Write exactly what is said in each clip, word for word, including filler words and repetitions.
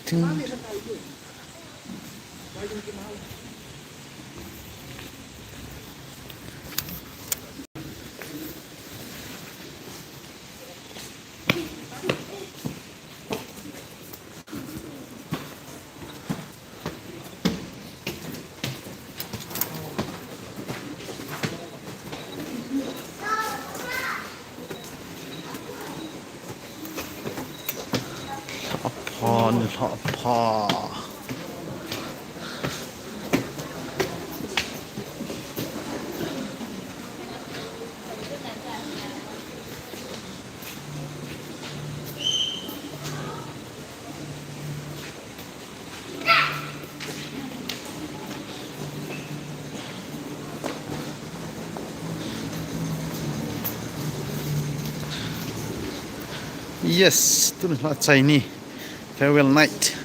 Ting. Lhapha ni, lhapha. Yes, tun la chai ni. Farewell night.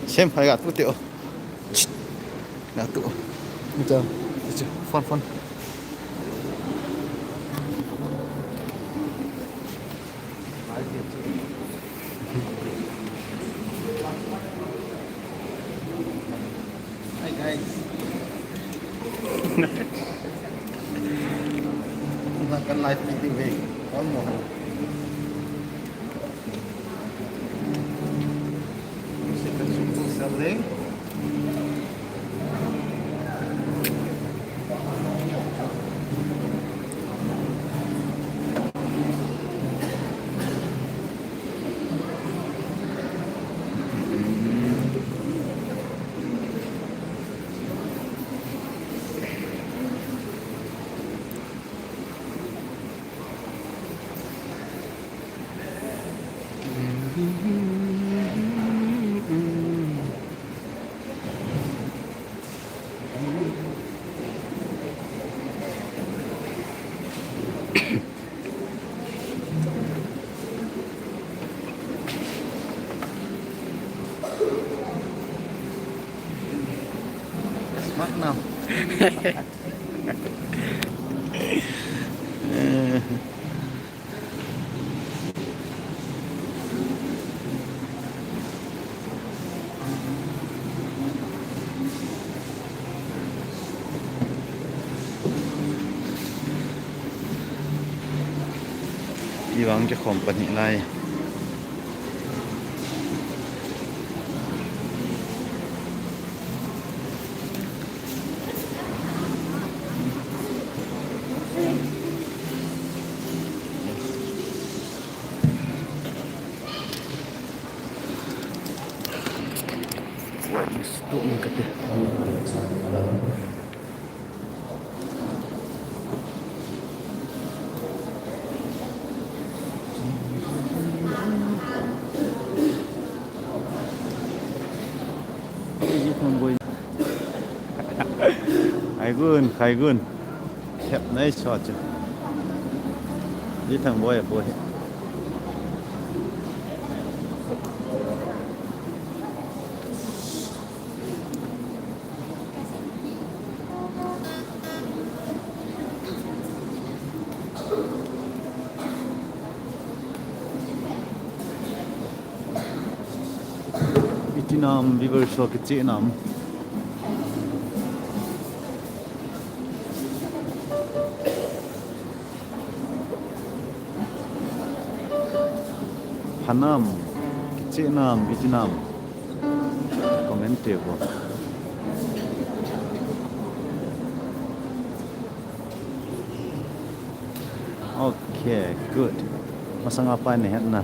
Sem hai ga tu te o. Ga tu. Ito. Ito. Phone, phone. Hi guys. Makan live meeting weh. Kamu. Second suku selling. Smart now. Ivang ke khom pani lai. What is doing kate? Haigun, haigun. Khep nai so chu. Di thang boi boi. Iti nam, viewers ho kicheh nam. Phanam, kicheh nam, iti nam. Comment te vo. Okay, good. Masanga pa ni het na.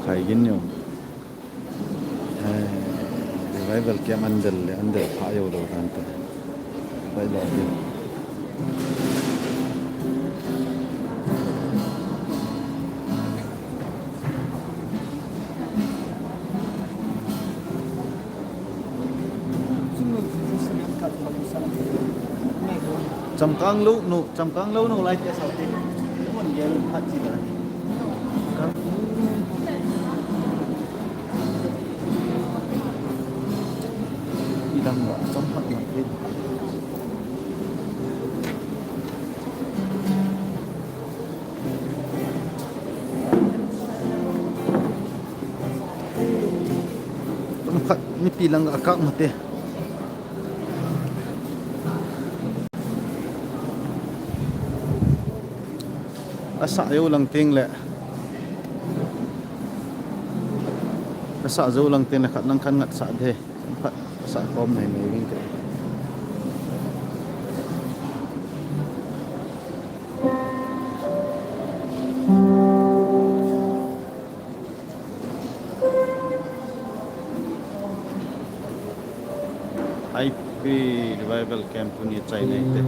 Khai gin niu. Hai, revival camp an del le, an del pha jou lou dan ta. Bai lou ding. Chamkang lou nu, Chamkang lou nu lai te sao te. Mun gel phat chi la. Kang. Chang, chang khat lang te. Chang khat mipi lang a kak mate. Asah jou lang teng le. Asah jou lang teng le khat lang khat ngat sah de. Khat sah kom nei nei ving te. Happy Revival Camp tuni chai nei te.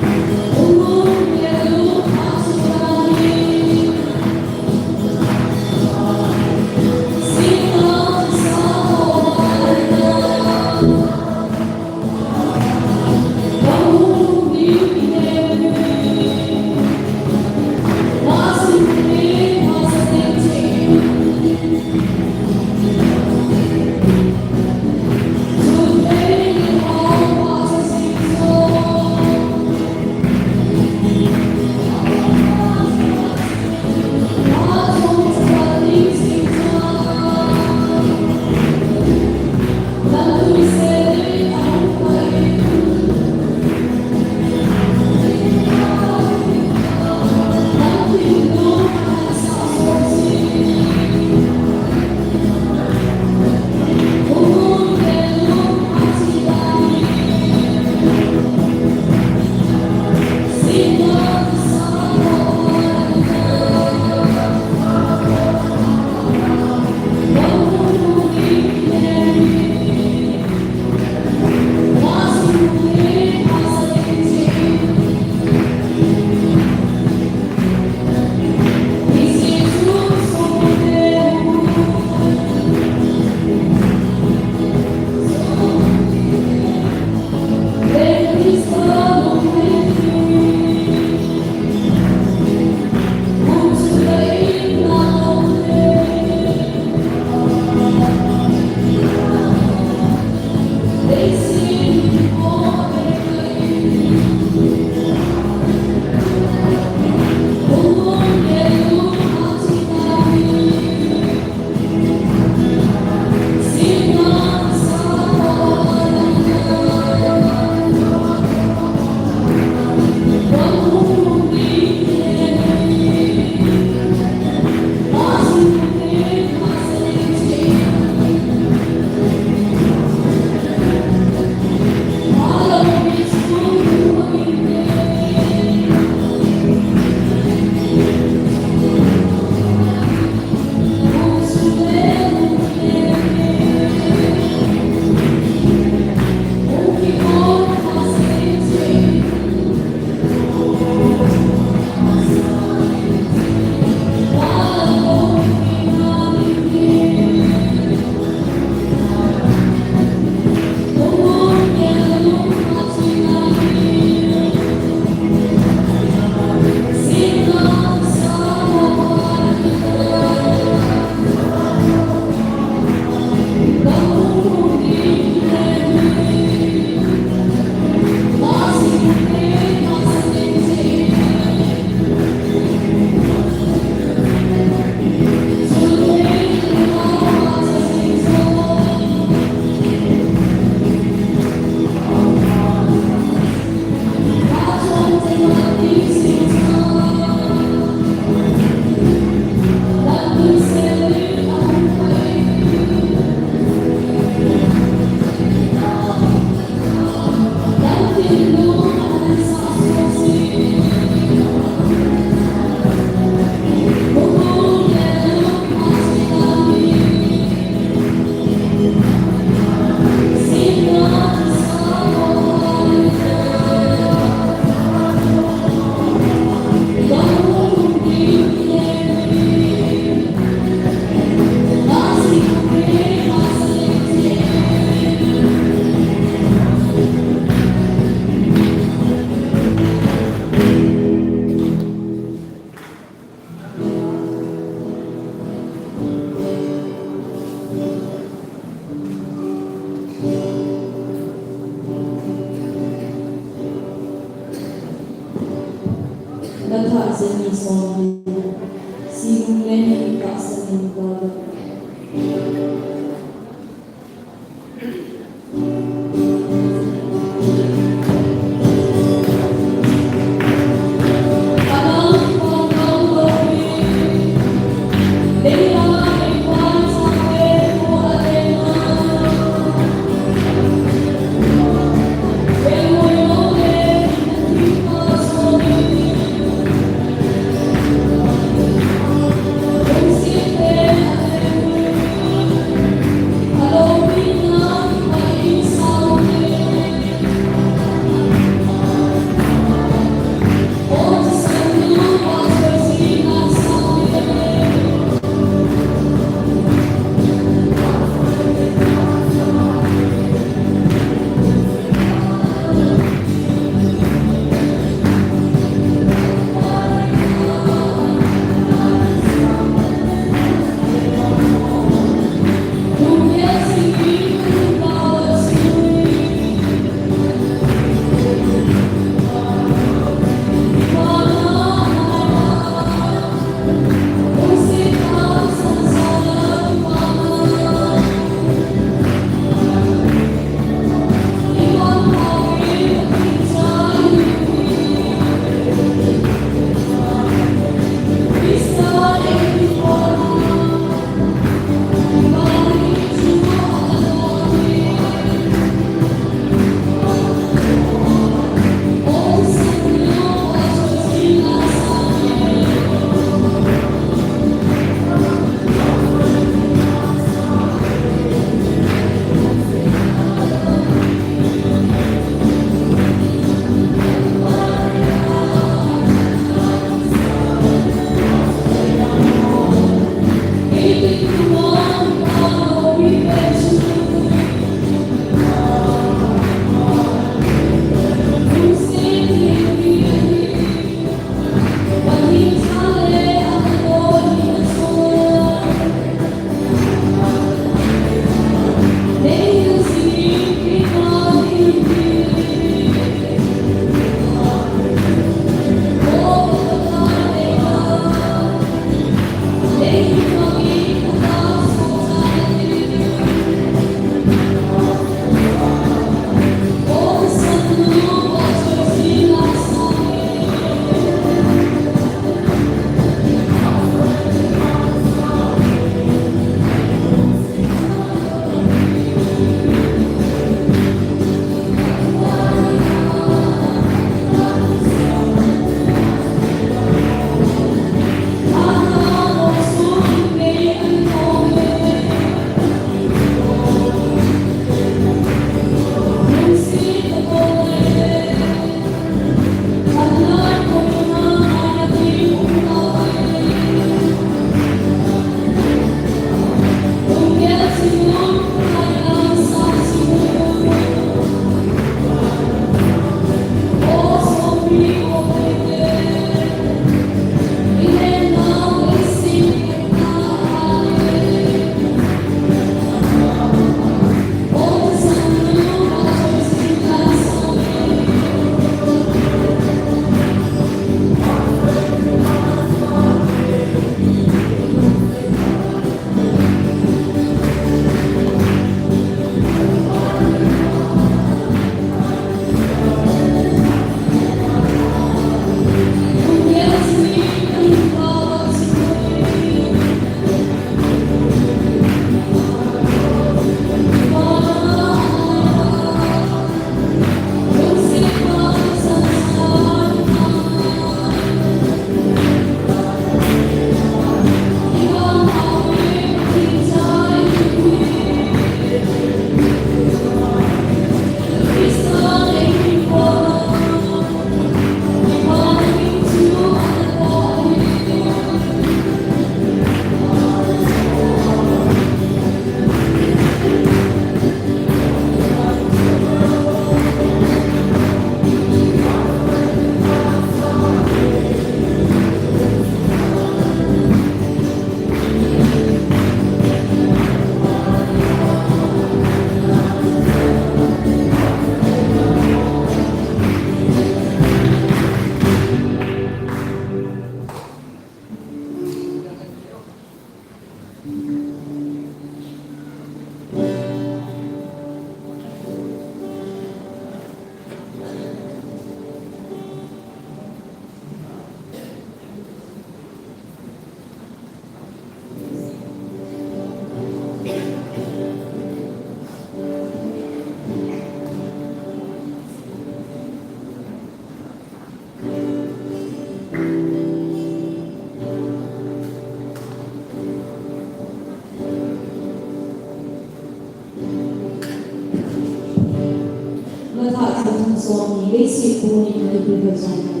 Chang som ni, Leiset pu ni, na kipe jong.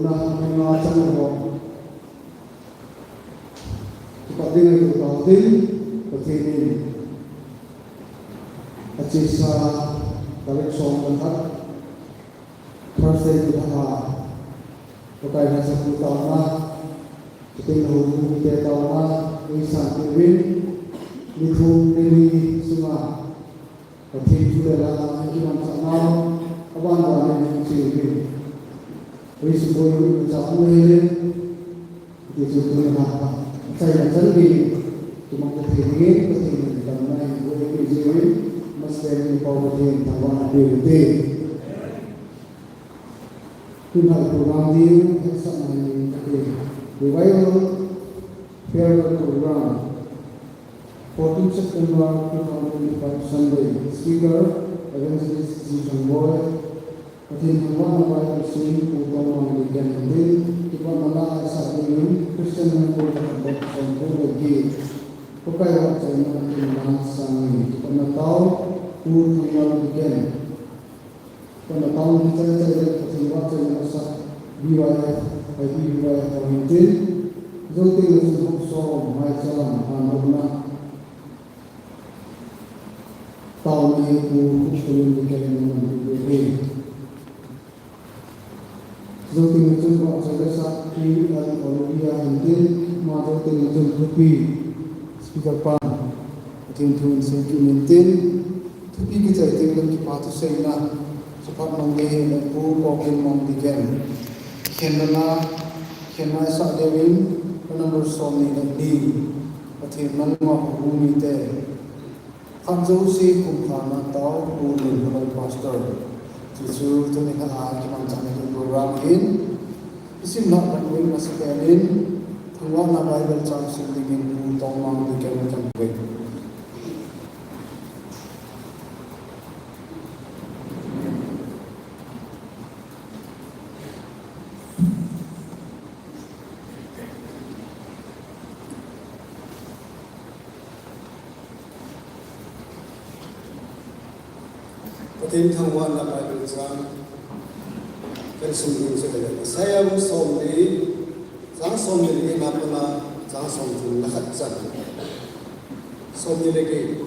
Tuna, tuna chang ho. Kipat ding ahi tau tin, Pathen in achesa tarik som le khat, Thursday nilhah a, Pakai lhacha pu taona, chuteng le houbung mite taona, eisanpeh uvin, ni thum ni li sunga Pathen thu le la a ikimanchah nau, aban ban in hung che uvin. Houbung mite taona hile, Pathen thu le la a, achaina chan gei, kimang Pathen dingin, Pathen in damna eiboh eipeh jeh uvin, amasapen in i Pau Pathen thangvahna peh uvin te. Tun a program ding hetsahna hi, Revival Farewell Program, fourteen September two thousand twenty-five, Sunday. Speaker, Evangelist G. Thangvahna. Pathen thangvahna Bible sim, Pu Tongmang Deacon hin, kipana la asah dingin, Christian member khat le somko le get. Pakai vahchoina kin lang sangin, kipana tao, Pu Thangvahna Deacon. Kipana tao hi chai chai le Pathen vahchoina asah, B Y F, I B B Y F ho hin tin, jou teng le chun hop som, maicham, handohna. Taona hi Pu Khupsunin Deacon in aman uvin ahi. Jou teng le chun vahchoi le sah Pi L Olivia hin tin, ama jou teng le chun thupi, speaker pan, Pathen thu in seipeh in tin, thupi kichai teng le kipa thu seina, Chaphat Mangdei hin le Pu Paukimang Deacon. Khenna, khenna isah diuvin, number somni le ni, Pathen man uva houbung mite. Khat jouse kum khat na tao, Pu Nunphalal Pastor. Chuchu tuni khat a kimanchah na ding program ahin, isim lhah ban uvin, amasapen in, thangvahna Bible chang sim dingin Pu Tongmang Deacon kahin koi. Pathen thangvahna Bible chang kahin sim ding chu ahile, Isaiah bung somli, chang somni le get na pat a chang somthum le khat chan. Somni le get.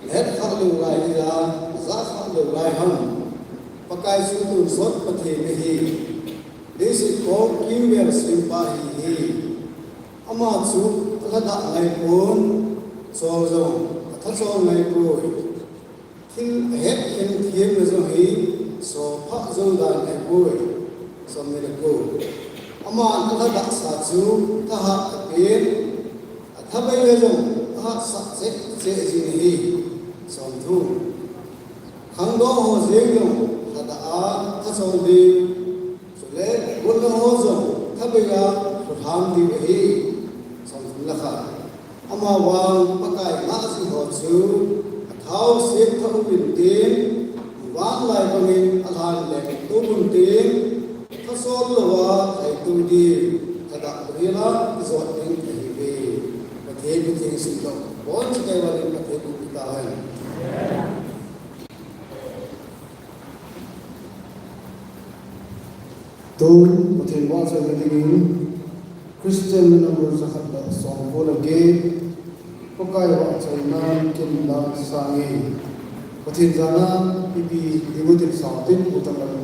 Nahet khah lou lai hija, najah khah lou lai ham? Pakai chu tonsot Pathen ahi. Leiset kom kimvel sempa ahi. Ama chu alhadah ngai pon, chol jong athachol ngai poi. Thil ahet khen themna jong hi sophah jou dan ahipoi. Somni le ko. Aman alhadahsa chu thahat apen, athabei le jong ahatsah cheh cheh jin ahi. Somthum. Khangdoh ho jeng jong lhadah a thachol ding, chule gotna ho jong thabei a lhutham diu ahi. Somthum le khat. Amavang Pakai ngah jing ho chu athao seng thah uvin tin, vanlai bangin alhan leng tum uvin tin, thasol louva lhai tum diu, thadah louva ijot ding ahiuve. Pathen mitheng simdoh. Boncha keivalin Pathen in umpi tahen. Tun, Pathen vahchoina dingin, Christian number jakhat le somko le get, Pakai vahchoina kin lang sangin, Pathen jana ipi diu tin sao tin, utang lang.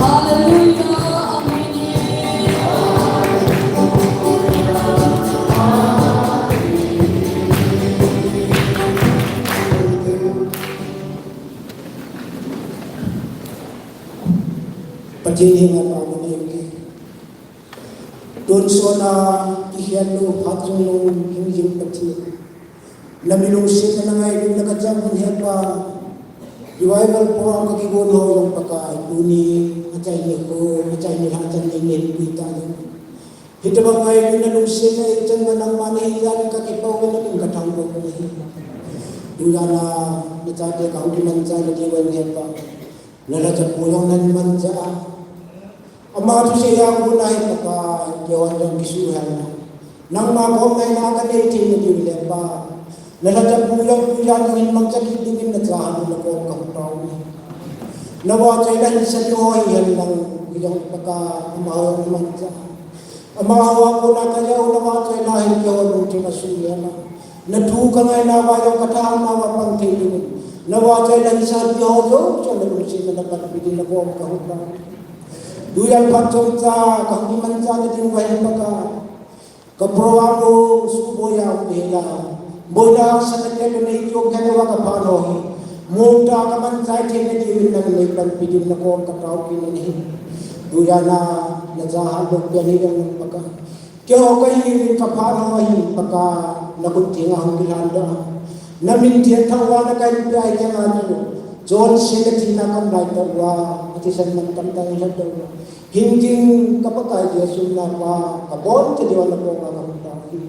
Hallelujah. Pathen henga taona nei uve. Tonsot a kikhel lou, phat chungnung hingjing Pathen. Na mi lungsetna, na ngailutna kachan un Hepa. Revival program kakigon ho jong Pakai, tuni achaini kho, achaini lha chan nei nei pui ta jong. Hitobang ngailutna lungsetna eichan uva nangma nahi jal in kakipah uve, na min kathangvah uve. Tujan a nachate kahung kimanchah na diuvin Hepa. Na lhacha pu jong nahin manchah a. Ama thusei a kona hi Pakai, keihon jong kisuhel na. Nangma kom ngaina kanei thei na diu le Pa. Na lhacha pu jong tujan jong hin mangcha kit dingin nachaten nakom kahung tao uve. Na vahchoi le nahin sa diu ho hihen lang, hijong Pakai, amaho jong manchah. Amaho a kona kajao na vahchoi le hin keiho lungthim asuhmil a. Na thu kangaina uva jong kathahatna uva pang thei dingin. Na vahchoi le nahin sa diu ho jouse na lungsetna napanpi dingin nakom kahung tao. Tujan phat chomcha kahung kimanchah na diu ahi Pakai. Ka program u suboi a um hela. Boina hahsatna kei le nei chom kei le uva kaphat ho hi. Mong tah a kamanchah thei na diuvin nangin neipanpi dingin nakom katao kit in ahi. Tujan a nacha hatdoh pen hi jong Pakai. Keiho kahiuvin kaphat ho hi Pakai, nakhut thenga hung kilhandoh a. Na min theng thah uva na kahin peh a hi jeh a chu. Chonse kathina kam laitah uva, athisan mantam tah in lhatdoh uva. Hing ding ka Pakai Jesu mina Pa, kaboncha diuva nakom a kahung tao hi.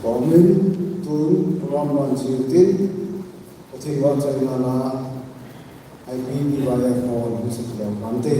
Amen. Tun program ban chil tin. Pathen vahchoina la, I P P Y F hon, hung sah leu vante.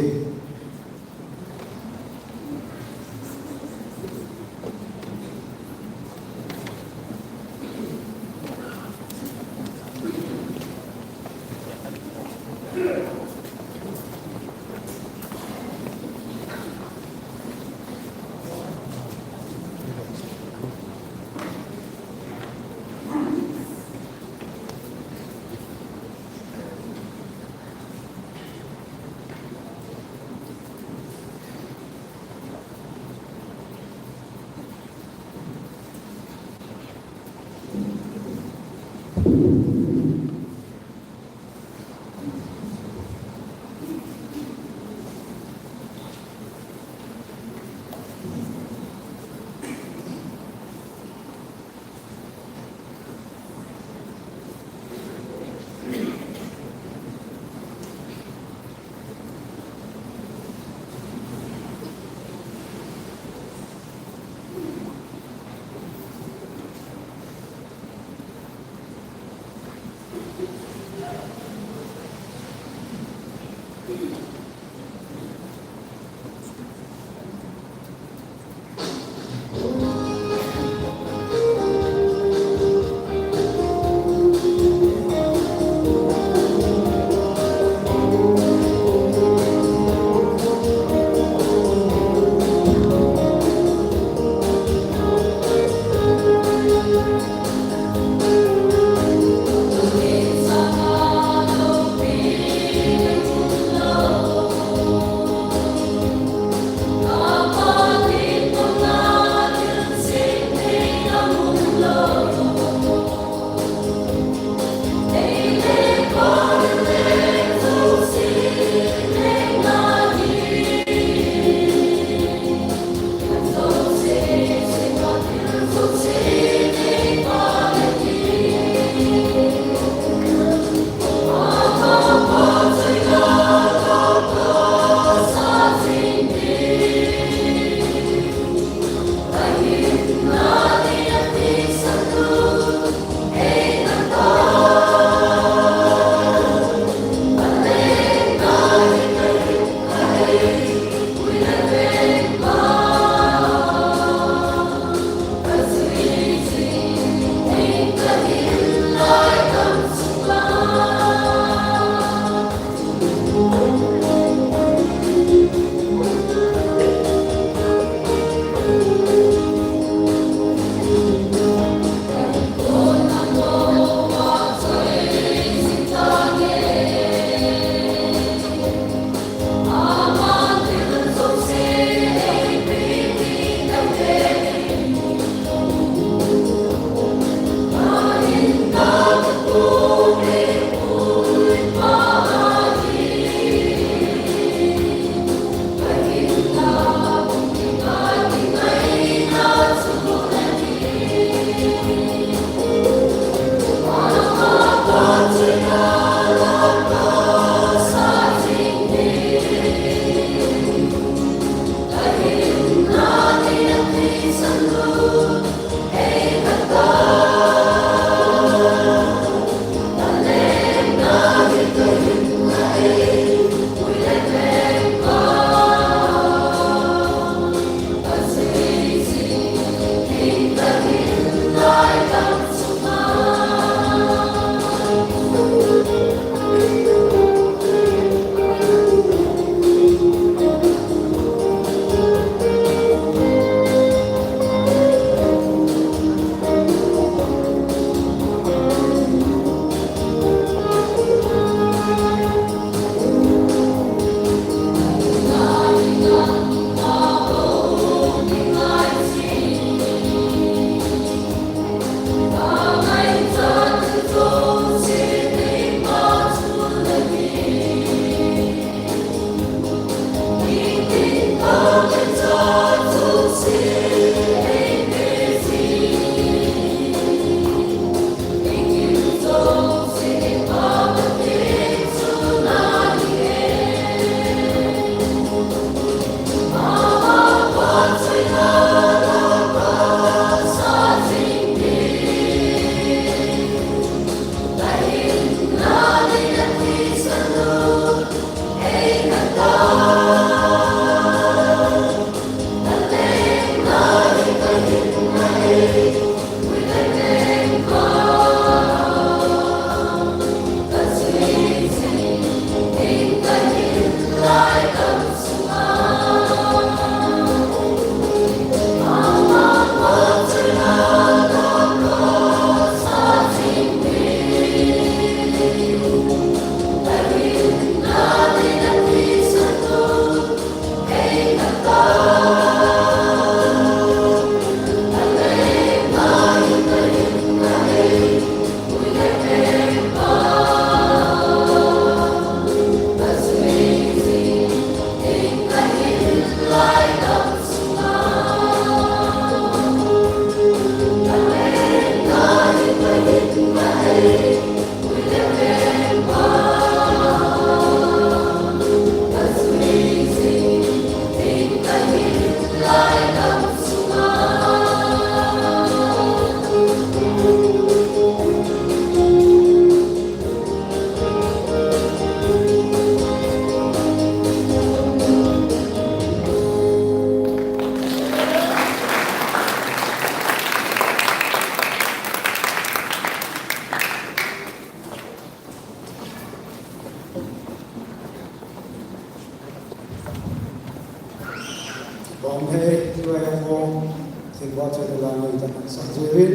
Sak jeh uvin,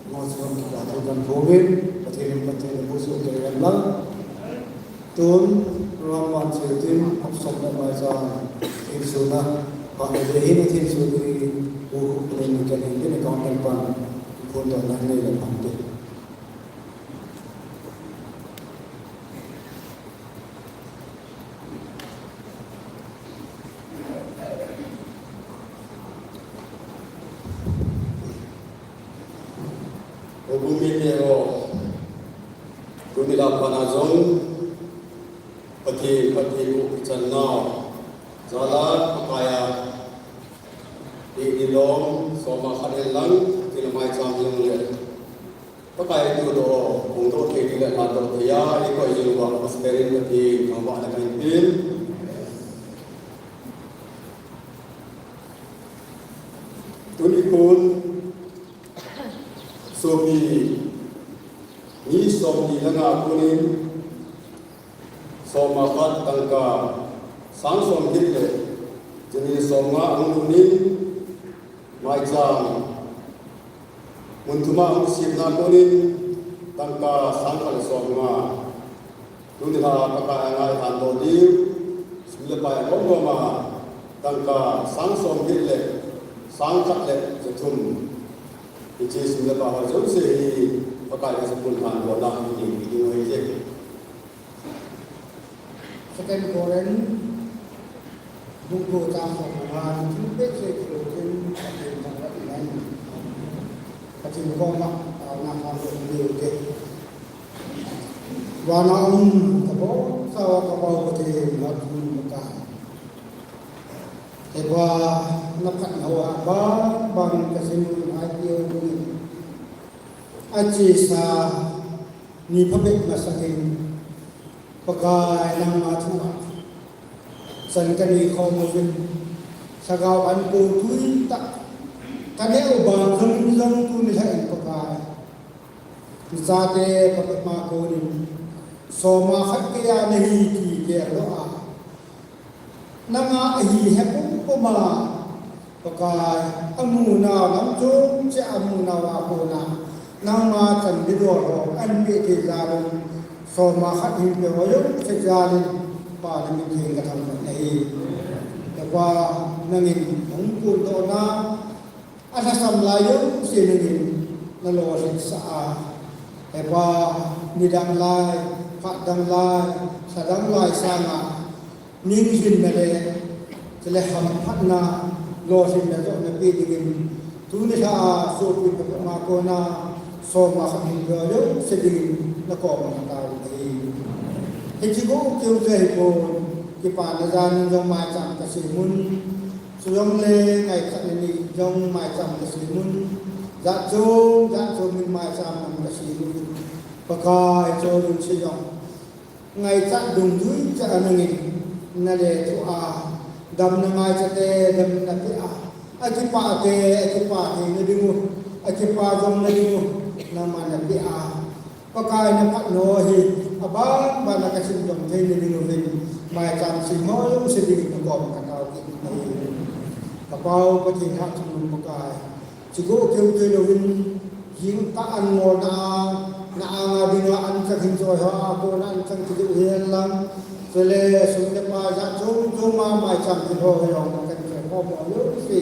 amaho chunga kipa thu kahin phong in, Pathen in phatthei naboh soh kei hen lang. Tun, program pan cheu tin, opsop le maicham, thilsohna, pan le hin thilsoh ding, Pu Khup le ni kan hin tin, accountant pan, phone to na nei le pan tin. Houbung mite ho, tuni lha pan a jong, Pathen, Pathen u kichan nau, jala, Pakai a, ni, ni lom, soma khat hen lang, ti la maicham jong le. Pakai thu doh, hung doh thei ding le, hung doh thei a, i koi jing uva, Pastor in Pathen thangvahna kahin pe. Tuni kon, sopi, ni somni le nga kon in, soma khat tangka, sang som get le, jani som nga ahung lhun in, maicham, mun thum a hung semna kon in, tangka sang khat le som nga. Tuni lha Pakai a ngai thandoh diu, sum le pai agom gom a, tangka sang som get le, sang khat le ja thum. Hiche sum le pai ho jouse hi, Pakai a sum pun thandohna hi ding, ding ahi je. Second Corinth, bung ko chang som le nga, thum pet se ko kin, Pathen thangvah in, Pathen koma, taona khandoh diu te. Vana um, ka bol, ka va, ka bol, Pathen, na thum ka. Hepa, na phatna ho a, bang, bang, ka sin un, ai, ti, un. Achesa, ni phabep masapen, Pakai nangma thu a chan kanei khom uvin, lhagao an ko tui tah, kanei u bang jong in jong tuni lha in Pakai, nachate phabep ma konin, soma khat kei a nahi ti gel lou a, nanga ahi he pum pum a, Pakai, amu nau lam chom cheh a amu nau a kona, nangma chan bidol ho, an pe thei jal in, soma khat hin pe ho jouse jal in, Pa na min theng ka thangvah na ahi. Hepa, nangin hung phondoh na, alhasam lai jouse nangin na lolhin sah a. Hepa, nidang lai, phat dang lai, lha dang lai sanga, Ning hinna le, chule hamphatna, lolhinna joh na pe dingin, tuni lha a sopi phabep ma kona, soma khat hin pe jouse dingin, na koma ka tao ahi. Hiche go keu te hi kon, kipana jan in jong maicham ka sem un, chujongle ngaichatna ni jong maicham ka sem un, jat chom, jat chom in maicham ka sem un, Pakai chol un se jong. Ngaichat dungjui cha nangin, na lethuh a, damna ngaicha te, damna pe a, akipah te, akipah theina ding u, akipah jomna ding u, nangman na pe a, Pakai na phatna hi, aban ban a ka sim jom theina ding uvin, maicham sem ho jouse dingin na koma ka tao kit ahi. Ka Pa u Pathen hatchungnung Pakai, Chuche go keu te louvin, jingkah an ngolna a, na anga dinga anchang hin choi ho a kona anchang kidei u hen lang. Chule sum le pai jat chom chom a maicham thil ho jong kan choi khom u jouse.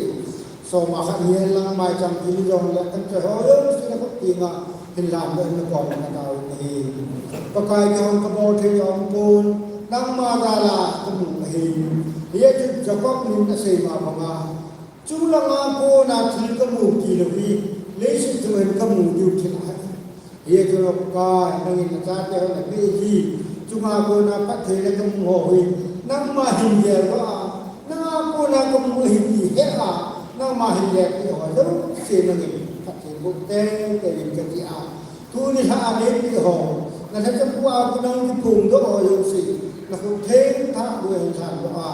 Soma khat hi hen lang maicham thil jong le kan choi ho jouse na khut tenga hin lam le na koma ka tao u ahi. Pakai, kei hon ka bol thei jong pon, nangma jal a ka mu ahi. Hijeh chun Jacob min asei ma banga, Chulanga kona thil ka mu tilou hi, leiset chunga hin ka mu diu thil ahi. Hijeh chun Pakai, nangin na chate ho na pe ji, chunga kona phattheina ka mu ho hi, nangma hin gel doh a, nanga kona ka mu ahi ti he a, nangma hin lelpeh ho jouse nangin phatthei boh tei tei in ka ti a. Tuni lha a neipe ho, na lhacha pu a kon nang kiphongdoh ho jouse, na khut theng tha bou hin lhan doh a,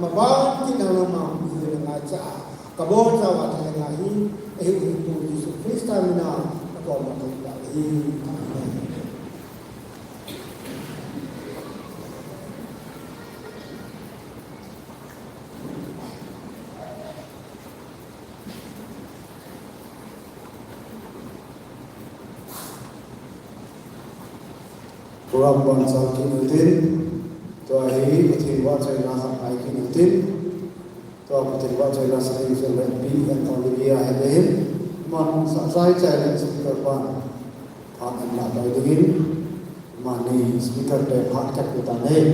maban kit a nangma hung hi na ngaicha a, ka bol chauva thei ngai hi, ahiu hi Pu Jesu Christa mina, na koma ka tao ahi. Amen. Program ban chal kit utin, tua hi Pathen vahchoina khat ngai kit utin, tua Pathen vahchoina sa ding chun le Pi and Olivia hi le hin, aman sa chai chai le speaker pan phat an la pai dingin, amani speaker te phat khat pe ta nei.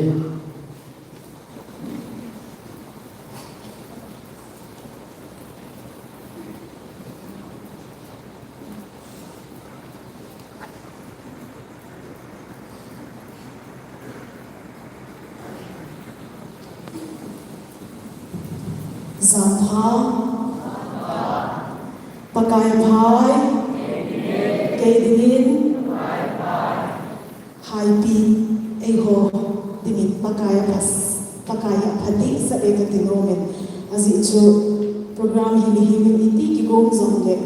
Jan pha, Pakai pha, kei dingin, Haipi, eiho dingin Pakai apha, Pakai apha dehset e kati nom in. Ajeh chu program hi mihem in iti kigong jongle,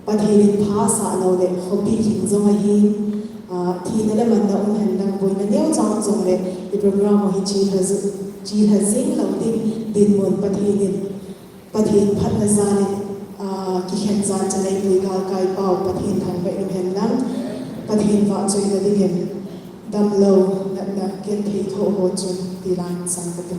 Pathen in pha asah lou le, khopi lhing jong ahi, ah, thina le manna um hen lang, boina neocha um jongle, i program ho hi chelha, chelha jing lou ding dinmun Pathen in Pathen phatna jan in, ah, kikhen jan Chaleipui galkai pau Pathen thangvah in um hen lang, Pathen vahchoina dingin damlou, natna, genthei thoh ho chun tilang sang kate.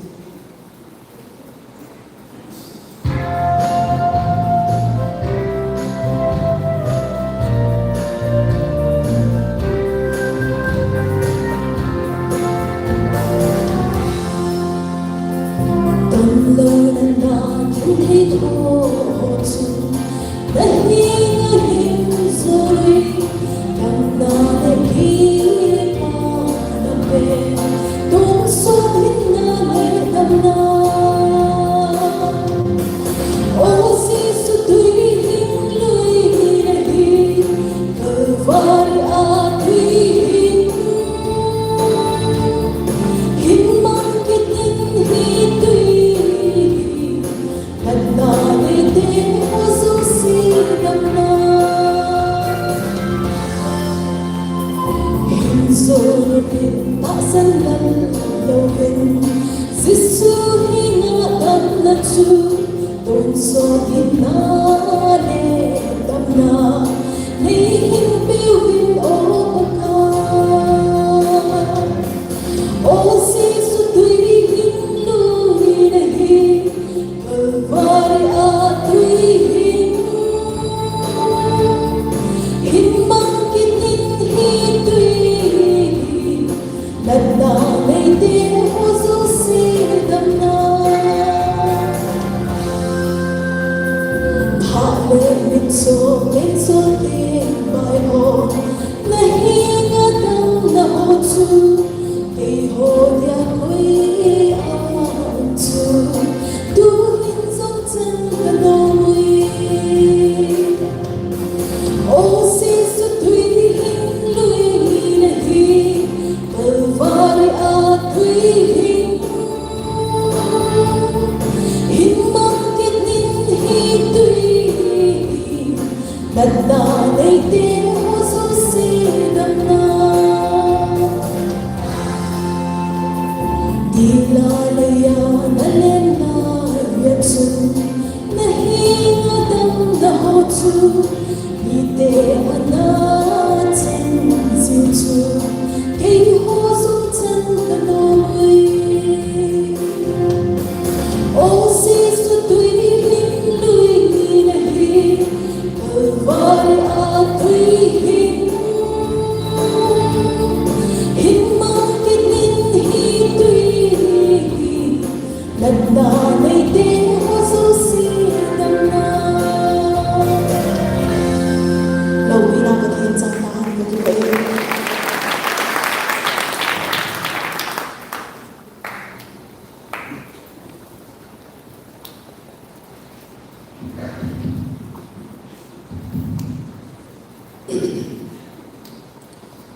Jesu henga damna chu, tonsot hinna le damna nei hin peuvin, O Pakai. O Jesu, tui hin lui nahi, Calvary a tui hin, hin mang kit in hi tui hin, natna neite ho jouse damna. Phat le mitcho, mitcho teng bai ho, na henga damna ho chu, keiho dia koi a um chu, tu hin jong chan ka nom uve. O Jesu, tui hin lui nahi, Calvary a tui hin, hin mang kit in hi tui hin, natna neite ho jouse damna. Dila leiya na lenna ya chun, na henga damna ho chu, mite ana chen jiu chu, keiho jong chan ka nom uve. O Jesu, tui hin lui nahi, Calvary a tui hin, hin mang kit in hi tui hin, natna neite ho jouse damna. Loupina Pathen chang tahen, kakipah e.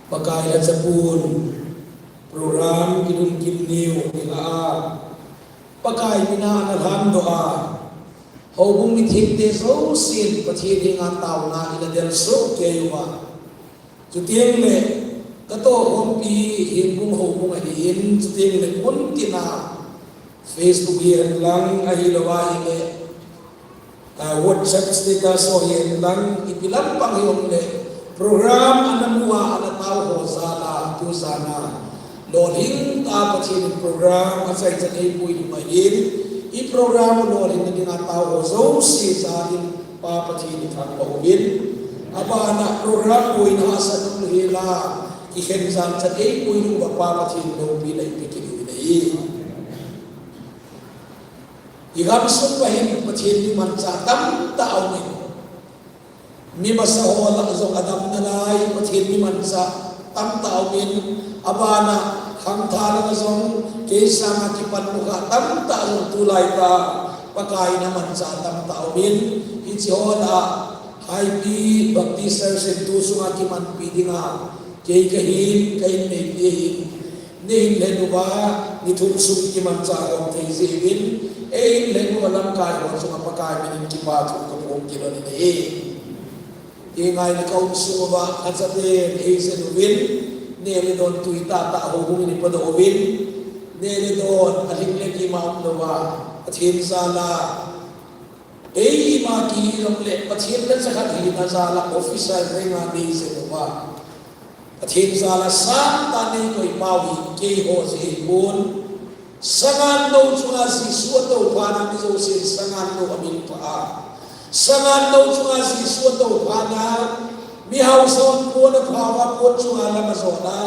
Pakai lhachapun program kilungkim niu nilhah a, Pakai mina ana lhandoh a, houbung mithengte jousen Pathen henga taona in ana delsoh kei uva. Chuteng le, katohkhompi Hengbung houbung ahin, chuteng le muntina Facebook hihen lang, ahilou ahile, ah, WhatsApp status ho hihen lang, ipi lampang hijongle, Program ana mu a ana tao ho jal a tu jan a lolhing tah a Pathen in program achaichan eipui nung ahin, i program u lolhinna dinga tao ho jouse jal in Pa Pathen ithangvah uvin. Abana program boina hahsat nung lhela kikhen jan chan eipui nung uva Pa Pathen loupina ipi kit uvin ahi. I gamsung uva hin Pathen mi manchah tamtah aumin. Mi masa ho lah jong adam nalai Pathen mi manchah tamtah aumin, abana khangthah lah jong kei sanga kipan mukha tamtah jong tulai tah Pakai in amanchah tamtah aumin, hiche ho lah Haipi Baptist Church in tu sunga kimanpi dinga kei kahin, ka inneipi ahin, neihin lheh uva, ni thum sung kimanchah khom thei jeh uvin, eihin lheh uva lamkai ho chunga Pakai minin kipa thu kaphong kilhon in ahi. Kei ngai le ka um sung uva, khacha pen eijen uvin, neh le don tui tah tah houbung in ipodoh uvin, neh le don, alhing le kim a umlouva, Pathen jal a, eima kihi jongle Pathen lhacha khat hina jal a officer rank a neijen uva, Pathen jal a sangtah neikoi pau hi keiho jeh ahipon. Sangan nou chunga Jesu atouphat na mi jousen sangan nou amin pha a, sangan nou chunga Jesu atouphat na mi haosa hon pon apha uva pon chunga lam ajot a,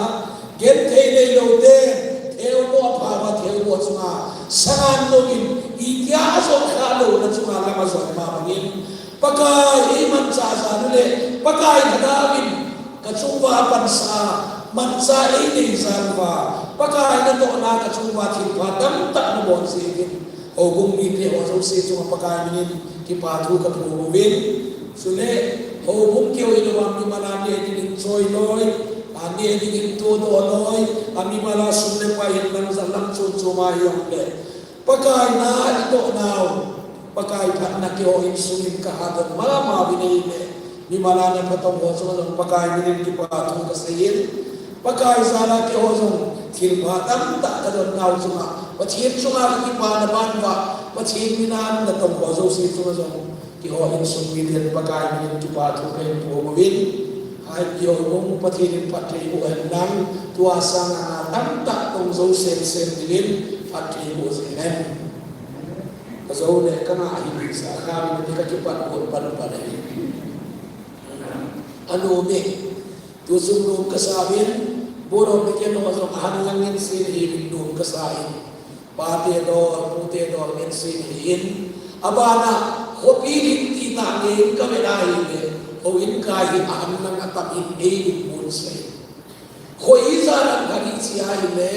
genthei neilou ten theomoh apha uva theomoh chunga sangan nou in itia ajot khah louna chunga lam ajot ma bangin, Pakai eimanchah jal u le Pakai lhagao in kachung uva apansah a, manchah einei jal uva, Pakai natohna kachung uva thilpha tamtah nabol jeh uvin, houbung mite ho jouse chunga Pakai minin kipa thu kaphong uvin. Chule houbung keu hilouva mimal a neh dingin choi loi, a neh dingin todoh loi, a mimal a sum le pai hin lang jat lang chom chom a hijongle Pakai na itoh nau, Pakai phatna keiho insung in kahat don mama uvin ahile, mimal a naphatong ho chunga jong Pakai minin kipa thu kasei in, Pakai jal a keiho jong thilpha tamtah kadon nau chunga Pathen chunga kakipana ban uva, Pathen min a natong ho jouse chunga jong keiho insung miten Pakai minin kipa thu kahin phong uvin. Haipi houbung Pathen in phatthei boh hen lang, tua sanga nga tamtah tong jou semsem dingin phatthei boh jing hen. Kajou le kangah hi ding sa kha uvin ti kakipat got pan pan ahi. Anom e. Tu chung nom kasa uvin, borom ni keno jong ahan lang in sin hi nom kasa in. Pate dol, pute dol in sin hi in. Abana, khopi in ti tah ngei in kavet ahile, houin kai hi ahan lang atam in eiin mun sei. Khoi ijat a khat ichi ahile,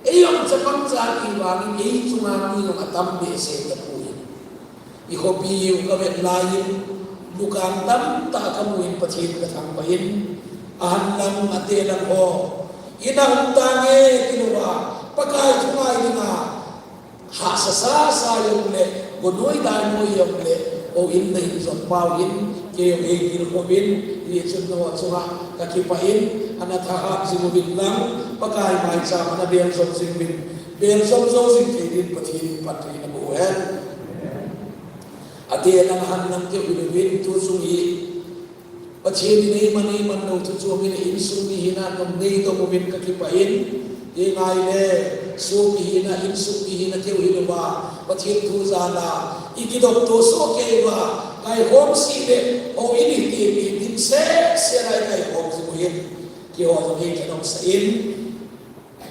ei jong chapang cha ti vangin ei chunga mi jong atam behseh tapoi. I khopi u kavet laiyin, dukan tamtah kamu in Pathen kathangvah in, ahan lang ate lang ho, ina um tange tilouva, Pakai thu ngai dinga, hahsa sasa jongle, gonoi dainoi jongle, houin nahin jot pau in, kei jong eipil khom in, hichun nangho chunga kakipah in, ana thahat jing uvin lang, Pakai maicham ana bel jom jing uvin, bel jom jou jing thei din Pathen in phatthei naboh hen. Ate lang ahan lang keu hih uvin tu chung hi. Pathen in eiman eiman lou thu chom in insung mi hina nom neidong uvin kakipah in. Kei ngai le, sopi hina, insung mi hina keu hilouva, Pathen thu jal a, ikidop to soh kei uva, kaikhom seh le, houin iti pi din seh seh lai kaikhom jing uvin. Keiho jong eikidop sah in.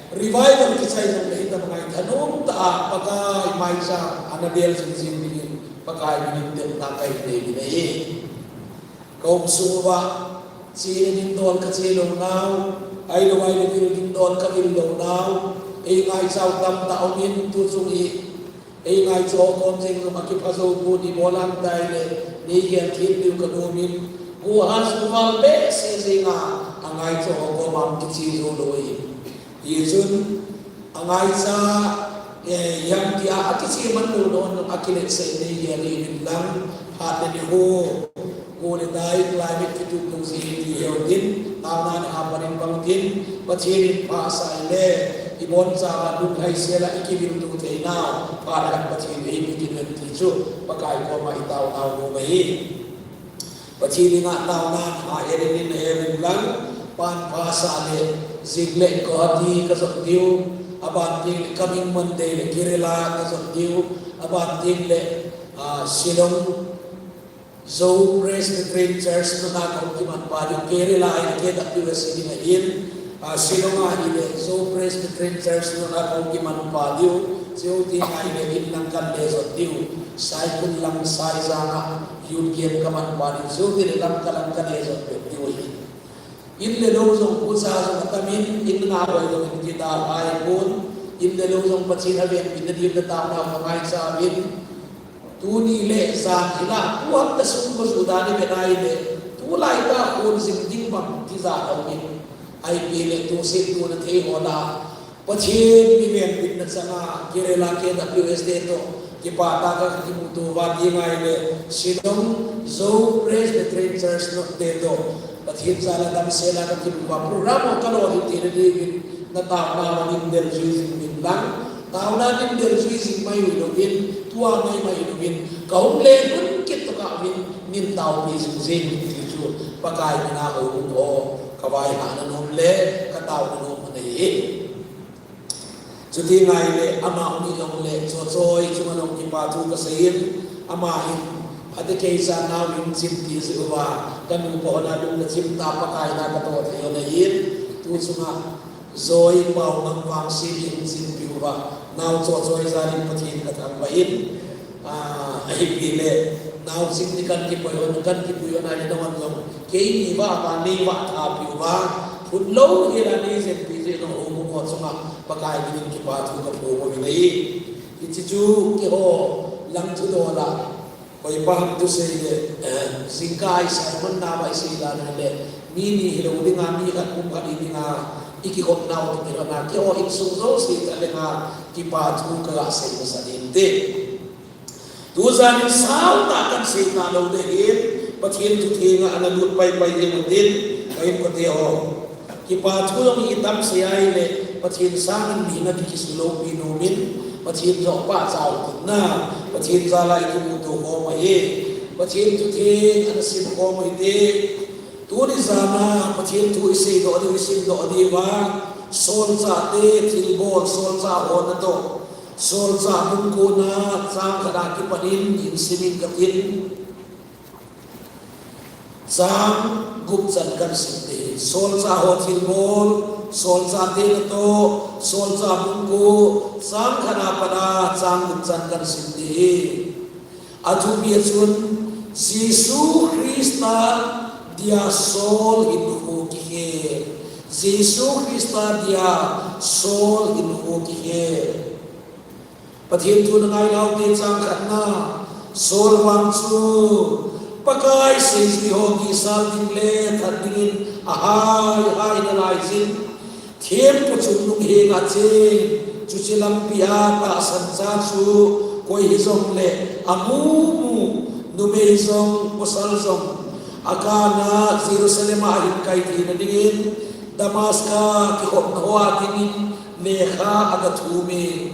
Revival kichai jong le hitabang a thanom tah a Pakai maicham ana bel jing jing dingin Pakai minin temna kahin nei uvin ahi. Ka um sung uva, che le ding dol kache lou nau, ahilou ahile vil ding dol kavil lou nau, ei ngaicha u tamtah um in tu chung hi. Ei ngaicha ho kom jeng jong akipha jou pon, ibol ham tile, nei gel them diu kanom in, guha suval behseh jenga, angaicha ho koma kiche jou lou ahi. Hichun, angaicha, eh, hiam tia akiche man lou lou, akiletsah in nei gel in lang, phat le ni ho. Kho le tai, climate kitup lou jeh in ti heu tin, taona in hapan in bang tin, Pathen in phasah le, ibon chauva lunglhaisel a ikivil to thei nau, phat khat Pathen in eipe kit hen ti chu, Pakai koma itaonau nom ahi. Pathen henga taona nahen in, nahen in lang, pan pha sah le, jing le Guwahati kajot diu, aban teng le coming Monday le Kerala kajot diu, aban teng le, ah, Shillong, Zo Presbyterian Church nuna kahung kiman pa diu, Kerala in K W S ding ahin, ah, Shillong a hile Zo Presbyterian Church nuna kahung kiman pa diu, Zo ti ngai le in lang kan le jot diu, Saikul lang Saijang a youth camp kaman pa diu, Zo ti le lang ka lang ka le jot diu ahi. In le lou jong, ucha jong atam in, in nga boi jong in kidalhah pon, in le lou jong Pathen avenpi na diu na taona ka ngaicha uvin. Tuni le jan hila, tuhan ta sung ko juda ni benai le, tulai ta khun jing ding bang tija lou in. Ipi le tu se tu na thei ho la, Pathen mi venbitna changa, Kerala K W S te toh, kipah tah a ka kimuto uva ti ngai le, Shillong Zo Presbyterian Church nute toh, Pathen jal a damsel a ka kimu uva, program ho ka lolhin theina diuvin, na taona a nin del jui jing uvin lang, taona nin del jui jing mai u hilouvin, tua mai mai hilouvin, ka hung le lhun kit tokah uvin, nin taopi jing jing uvin ti chu, Pakai mina houbung ho, ka vaihahna nom le, ka taona nom ahi. Chuti ngai le, ama hung hi jong le, Chochoi chunga jong kipa thu ka sei in, ama hin, ati kei cha nau hin chimpi jeh uva, ka nu pa hon a lung na chim ta Pakai na ka to thei hon ahin, tu chunga, Zoi Paomang Vangse hin chimpi uva, nau Chochoi jal in Pathen ka thangvah in, Ah, ahi pi le, nau jing ni kan kipui hon, kan kipui hon a ni nahon jong, keini vah, vah nei vah tha piu va, phun lou hel a nei jeng pi jeh nong houbung ho chunga, Pakai minin kipa thu ka phong uvin ahi. Hiche chu keiho lang thudol a, koi pa ham thusei le, eh, jingkah a i sermon na va i sei dan le, mi ni hilou dinga, mi khat kum khat hi dinga, i kikhop nau ti kit hon a, keiho insung jouse tah lenga, kipa thu ka ga sei masa ding te. Tujan in sao tah kan sei talou ding ahin, Pathen thu thenga ana lut paipai ding utin, ka inkote ho. Kipa thu jong i tam sei ahile, Pathen sangin mi na kikisuh loupi nom in, Pathen jong pachat u tin na, Pathen jal a i kimuto khom ahi, Pathen thu theng ana sim khom u hite. Tuni jan a Pathen thu i seidoh diu, i simdoh diu va, Solchahte thilbol, Solchah ho natoh, Solchah bung ko na chang khat a kipan in, in sim in katin. Chang gup chan kan sim ding. Solchah ho thilbol, Solchahte natoh, Solchah bung ko, chang khat a pat a chang gup chan kan sim ding. Athupi a chun, Jesu Christa dia Sol hinkho kikhel. Jesu Christa dia Sol hinkho kikhel. Pathen thu na ngai lou te chang khat na, Sol vang chu, Pakai seijui ho kisal ding le that dingin ahai hai nalai jin. Thempu chungnung henga cheng, chuche lampi a tahsan cha chu koi hijongle amu mu, numei jong, pasal jong, akana Jerusalem a ahin kai theina dingin, Damascus kikhopna hoa dingin lekha aga thum e.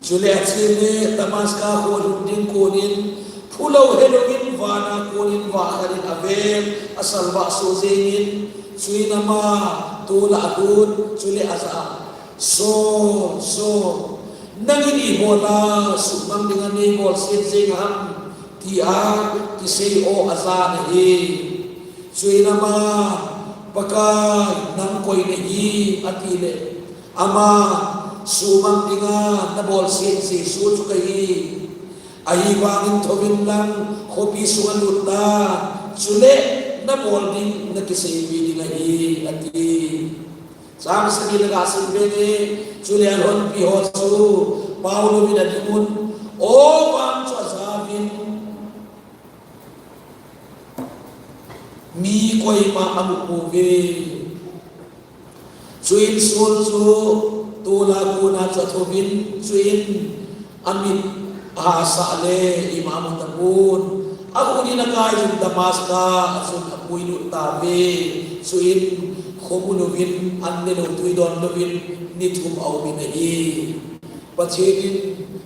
Chule achele Damascus kho lhung ding konin, phulou helouvin vana konin vah khat in avel, asalvah soh jengin, chuin ama tol a alut, chule ajah a, Saul, Saul, nangin ibola suhmang dinga neibolset jeng ham, tia kisei o ajan ahi. Chuin ama, Pakai, nang koi nahi, atile, ama, suhmang dinga nabolset Jesu chu kahi. Ahivangin thouvin lang, khopi sunga lut tan, chule, nabol ding, nakiseipeh ding ahi, ati. Chang sagi le ga sim ve nge, chule alhonpi ho chu, pao louvin adingun, o vang chu ajauvin, mi koima amu pouve. Chuin Saul chu tol a kona chu athouvin, chuin amit ahahsa le ima amu tapon. Akhut in akaijin Damascus a chun apuilut tauve. Chuin khomun uvin an nelou tui don louvin ni thum aumin ahi. Pathen in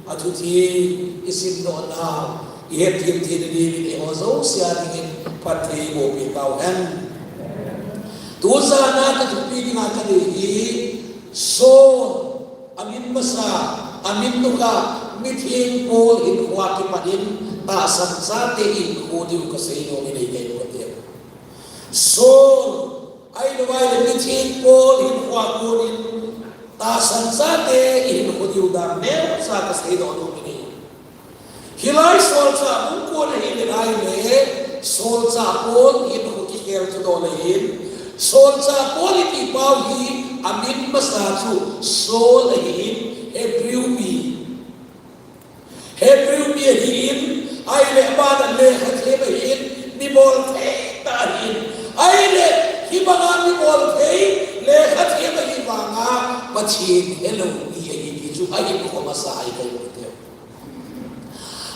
athutheng isimdoh nau, Ihet thim thei nading in eiho jouse a dingin phatthei eiboh peh tauhen. Tujan a kathupi dinga kadei hi, Saul, amin masa, amin nukha, mitheng Paul hinkhoa kipat in tahsan chate hinkho diu kasei nom in, eikei u kateu. Saul, ahilouva ahile mitheng Paul hinkhoa konin tahsan chate ihinkho diu dan neocha kasei nom in ahi. Hilai solchah bung kon ahile ahile, solchah Paul hinkho kikhel thudoh le hin, solchah Paul iti pau hi amin masa chu Saul ahin, Hebrew mi. Hebrew mi ahin, ahile abana lekhathem ahin, mi bolthei tah ahin. Ahile, hibanga mi bolthei, lekhathem ahi vanga, Pathen helou mi ahi ti chu ahinkho masa ahi, eikei u kateu.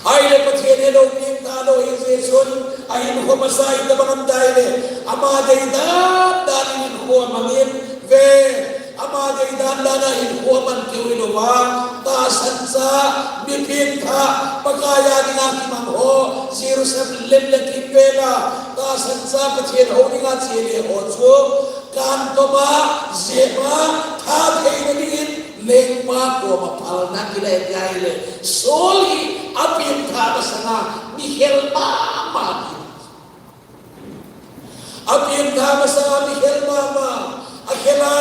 Ahile Pathen helou mi talou ahijeh chun, ahinkho masa itobang ham tile, ama deidan dan in hinkho amangin, ve, ama deidan dan a hinkho aman keu hilouva, tahsan cha, mi pengtha, Pakai a dinga kimang ho, Jerusalem le kimvel a, tahsan cha Pathen hou dinga chele ho chu, kantoma, jema, tha theina dingin, lengpa koma phalna kila ahile, Saul hi apengtha masanga mi khel mama ahi. Apengtha masanga mi khel mama, akhel a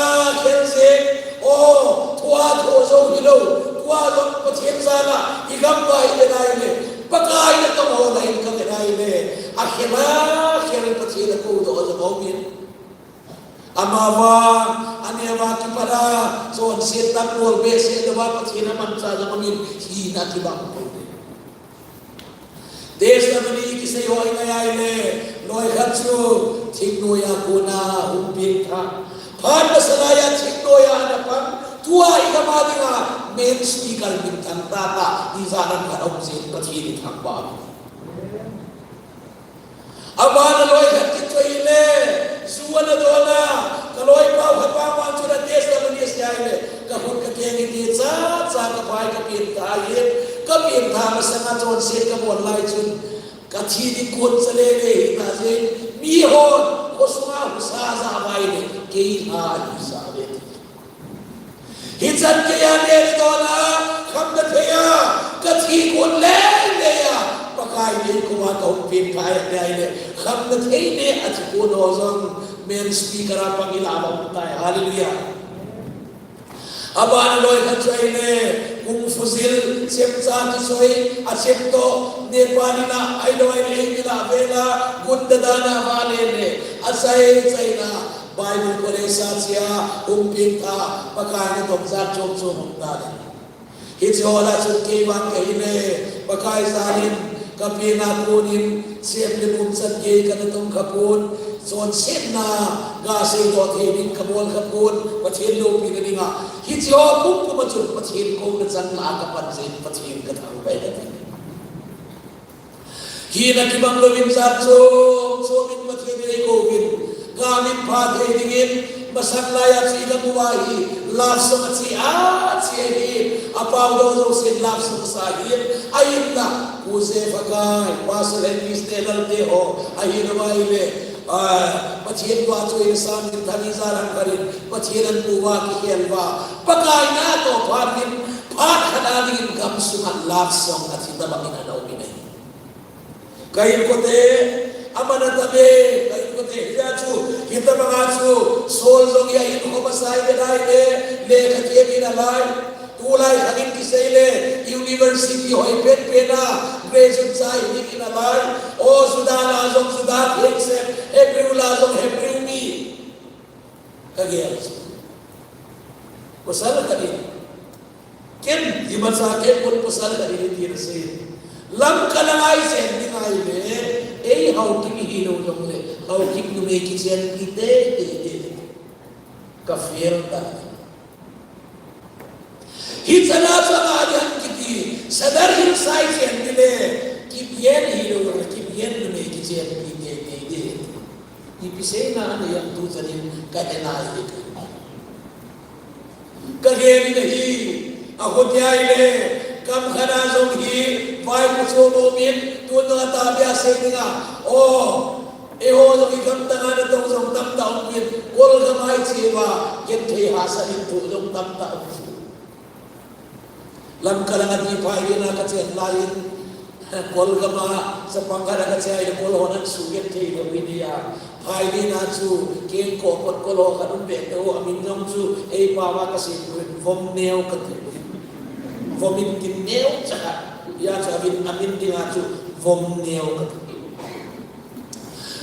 khel jeng, o, thua thoh jou hilou, tua jong Pathen jal a, igam uva ivet ahile, Pakai natong ho lah in kavet ahile, akhel a khel Pathen akoudoh jong aumin. Amavang, aneo a kipat a, chonsetna bol behseh louva Pathen amanchah jong aumin, hina kibang poi. Testimony kisei ho ingai ahile, loi khat chu thingnoiya kona hung pengtha. Phat masa laiya thingnoiya ana pang, tua igam a dinga main speaker minthang tahtah, ijat ham khat aum jin, Pathen ithangvah. Abana loi khat kichoi le, ju ana don a, kaloipa khat vangvang chun a testimony asei ahile, kakhut kakeng iti chacha kaphai kapengtha ahin, kapengtha masanga chonset kabol lai chun, kathi ding kon chalele hita jeh in, mihon khosunga husa ajah uva ahile, kei lha ahisa ve. Hichan geiya neh le don a, khamna thei a, kathi kon leilei a, Pakai in koma kahung pengtha ahile, khamna thei neh a thi kon ho jong main speaker a pang ilah a um tai. Hallelujah. Abana loi khat chu ahile, kung fu jil, chemcha kichoi, achep toh, Nepal in a, ahilou ahile, eimi lah vel a, gunda dan a vale le, achai chaina, Bible college a chia, hung pengtha, Pakai natong jat chom chom hung dan in. Hiche ho lah a chun kei vang kahile, Pakai jal in, kapeng a konin, sem le mum chan gei kana tong khapon, chonsetna, gasei doh thei ding kabol khapon, Pathen loupina dinga, hiche ho pumpum a chun Pathen kouna chang lah a kapan jeh in Pathen kathangvah e kati. Hina kibang louvin jat chom chom in Pathen in eikou vin, gam in pha thei dingin, masang laiya chu igam uva hi, love song ache ache ahi, apao doh jousen love song asa ahin, ahinla, Pu Jeph Hakkay, Pastor Elvis te Lalte ho, ahilou ahile, ah, Pathen vahchoina sang in thani jalan khat in, Pathen anmu uva kikhel uva, Pakai natoh phat in, phat khat a dingin gamsunga love song athi tabang in ana um in ahi. Ka inkote, aman atabe, ka inkote, hijeh chun, hitabanga chu, Saul jong hi ahinkho masa ivet ahile, lekha them in alai. Tulai khangin kisei le, university hoi penpen a, graduate cha hi in alai. O Juda lah a jong Juda thengsel, Hebrew lah a jong Hebrew mi. Kagel chu. Pasal khat in. Ken, imacha ken pon pasal khat in iti nasei. Lamka lang a ichen ding ahile, ei Haokip ihilou jongle, Haokip numei kichenpi teitei ding. Ka fail ta. Hichana chana ding kiti, Sadar Hills a ichen ding le, Kipgen ihilou jongle, Kipgen numei kichenpi teitei ding. Ipi seina anei ham tuchan in ka en ahi. Ka gel in ahi, akhotia ahile, kam khat a jong hi, Pai ku chu mo min, tu na ta bia se ni nga. O, e ho jong i kam ta nga na tong jong tam ta um min. Kol ka mai che ba, ken thei ha sa in tu jong tam ta um. Lamka langa ti pai ni na ka chen lai in. Kol ka ma, sa pang ka na ka che ai kol ho nan su ken thei lo ni ya. Phailin a chu, kengkoh pot kol ho khat um ve teu, amin jong chu, ei pao a ka sei poi, Vomneo ka ti. Vom in tin neo cha khat. Hia chu amin, amin ding a chu, Vomneo ka ti.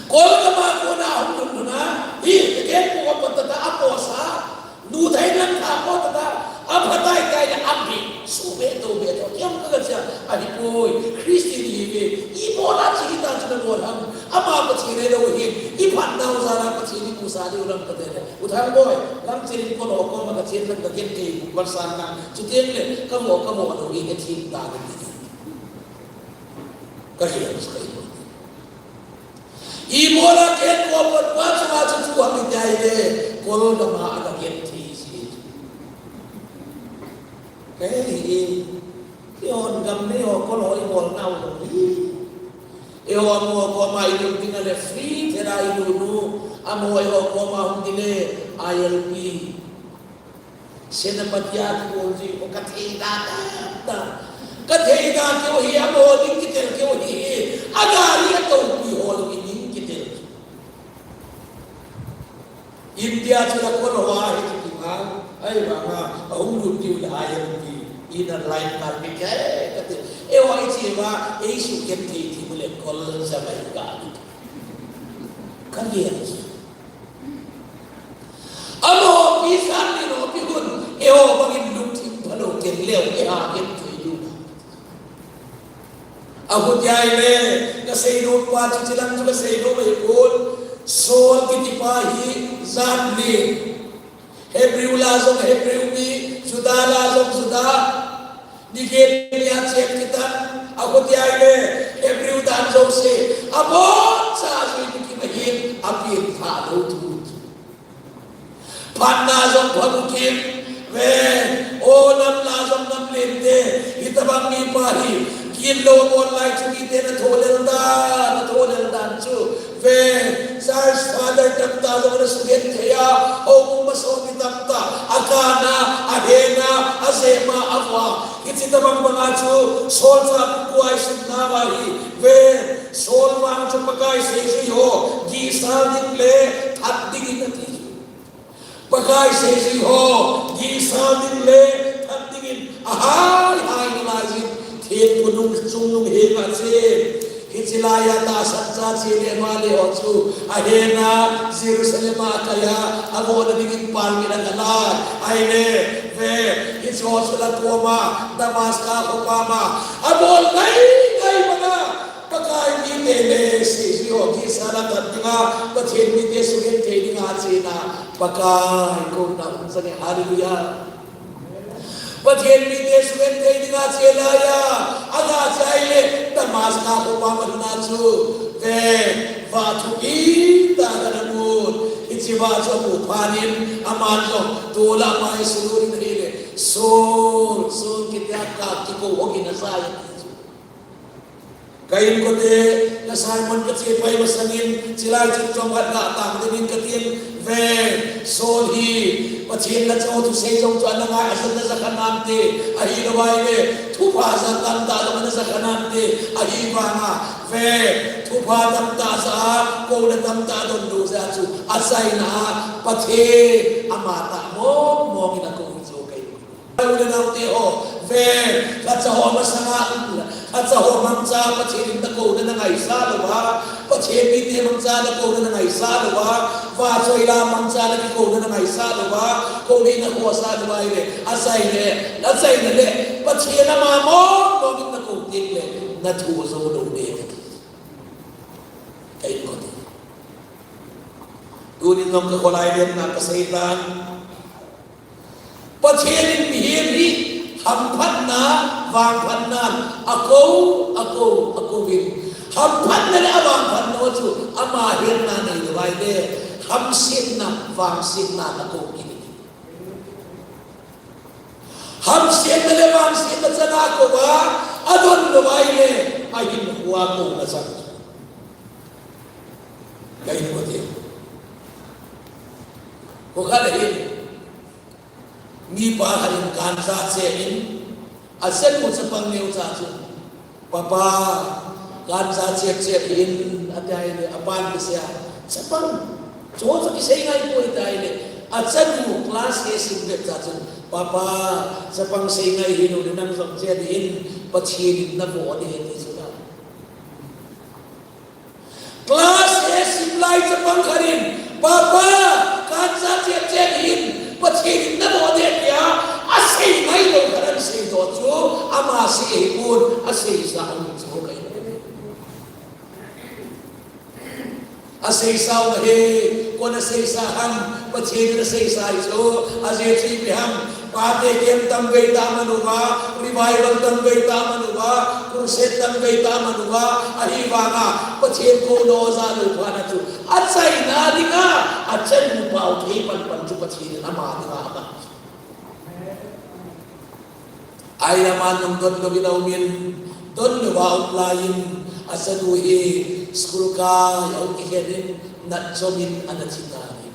Kol ka ma kona hung lhun lhun a, hi, kengkoh pot tata a posa, nu thei lang tha pot tata, a phatai tai le a mi, su ve to ve to, kiam ka ka cha, a hi poi, Christian hi ve, i bol a chi ta chu na bol ham. Ama Pathen hilou hin, i phatnau jal a Pathen i musa diu lam ka te le. U Thangboi, lam chen in kol ho koma ka chen lang ka ken kei, Valsang lang. Chuteng le, ka mo, ka mo lou hi ka thim ta le. Ka hi ang sa ka i mo. I mo la ken ko pot pa chu ma chu chu ha mi dai le, kol ka ma a ka ken thi si. Ka hi i, i hon gam ni ho kol ho i bol nau lou hi. Eiho amaho koma i lut ding a le free thei a i lut u, amaho eiho koma hung ding le I L P. Senapati a kibol ji ko ka thei da da da. Ka thei da keu hi amaho ding kitel keu hi. A gari a topi ho lou i ding kitel. India chu la kol ho a hi ti ma, ai ba ma, a hung lut diu la I L P, Inner Line Permit, eh, ka ti. Eiho i chi ma, ei su ken thei ti mu le kol sa mai ka ti. Ka ngen. Amaho pi san ni no pi hun, eiho bangin lungthim phalou ken leu, eiho ken thei diu. Ahutia ile, ka seinom pa chu chilang chu ka seinom ahipon, Saul kiti pa hi Jan le. Hebrew la jong Hebrew mi, Juda la jong Juda. Nigel mi a chep kitan, ahutia ile, Hebrew dan jouse. Aboncha jui ni ki mahin, apin phalou thu. Phatna jong phabukim, ve, o nam la jong nam lente, hitabang mi pa hi, gin lou bol lai chu mite na tholel dan, na tholel dan chu, ve, church father tamtah jong na sugenthei a, o um ma so mi tamtah, a kana, a hena, a jema, a va, hichi tabang banga chu, Saul cha kuai sim na va hi, ve, Saul vang chu Pakai seijui ho, gisal ding le, that ding in ati. Pakai seijui ho, gisal ding le, that ding in, ahai, hai nalai jin, thempu nung, chungnung henga che, hichi laiya tahsan cha che le ma le ho chu, ahena, Jerusalem a kaiya, avona ding in palmin ana lai, ahile, ve, hichi ho chu la koma, Damaska khopa ma, abol ngai, ngai mana, Pakai mite le seijui ho gisal a that dinga, Pathen mite sugenthei dinga chena, Pakai kouna hung sah e, hallelujah. Pathen mite sugenthei dinga che laiya, aga chai le, Damaska khopa mana chu, ve, vah thupi tah ana mun, hichi vah chu amu phat in, aman jong, tol a mai sulun hile, Saul, Saul kitia ka kikou hogin asai. Ka inkote, na Simon ka che pai masangin, chilai chun chomkhat ga tang dingin katin, ve, Saul hi, Pathen lhacha thusei jong chu ana ngai, ajan na jakha nante, ahilou vai le, thupha ja tamtah jong ana jakha nante, ahivanga, ve, thupha tamtah ja a, kouna tamtah donlou jeh a chu, achaina a, Pathen, ama tah mong mong in akou hi chu ka in. U le nao te ho, ve, lhacha ho masanga, lhacha ho mangcha Pathen in nakouna nangaisah louva, Pathen mite mangcha nakouna nangaisah louva, vahchoi la mangcha nakikouna nangaisah louva, kouna nakhohsah louva ahile, achaina le, achaina le, Pathen ama mong mong in nakou teng le, nathu jou lou ding. Ka inkote. Tunin jong ka kholai len na kasei tan. Pathen in mihem hi hamphatna, vangphatna, akou, akou, akouvin. Hamphatna le avangphatna chu ama hetna neilou vai le, hamsetna, vangsetna akou kit in. Hamsetna le vangsetna chana akouva, Adon lou ahile, ahin hua ko na sang. Ka in ko ti. Ko kha le hin. Mipa khat in ganja chep in, achanu chapang neocha chu, "Papa, ganja chep chep in," ati ahile, apan kisei a, "Chapang, chuche chu kisei ngai poi," ati ahile, achanu class eight sim bep cha chun, "Papa, chapang sei ngai hilou le, nang jong chep in, Pathen in navoh ding ahi," ti chu la. Class eight sim lai chapang khat in, "Papa, ganja chep chep in, Pathen in navoh ding ahi," tia asei ngai lou khat in asei doh chu, ama sei ahipon, aseisa um chu ka in. Aseisa um ahi, koin aseisa ham, Pathen in aseisa ahi chu, ajeh chu ipi ham, Pate camp tamvei tah aman uva, revival tamvei tah aman uva, crusade tamvei tah aman uva, ahivanga Pathen kouno ajah lou phat a chu, achaina dinga, achanu pao thei panpan chu Pathen in ama dinga amang. Ahile aman jong don louvin aum in, don louva aum lai in, achanu hi school kai ahung kikhen in, nat chom in ana thi tan ahi.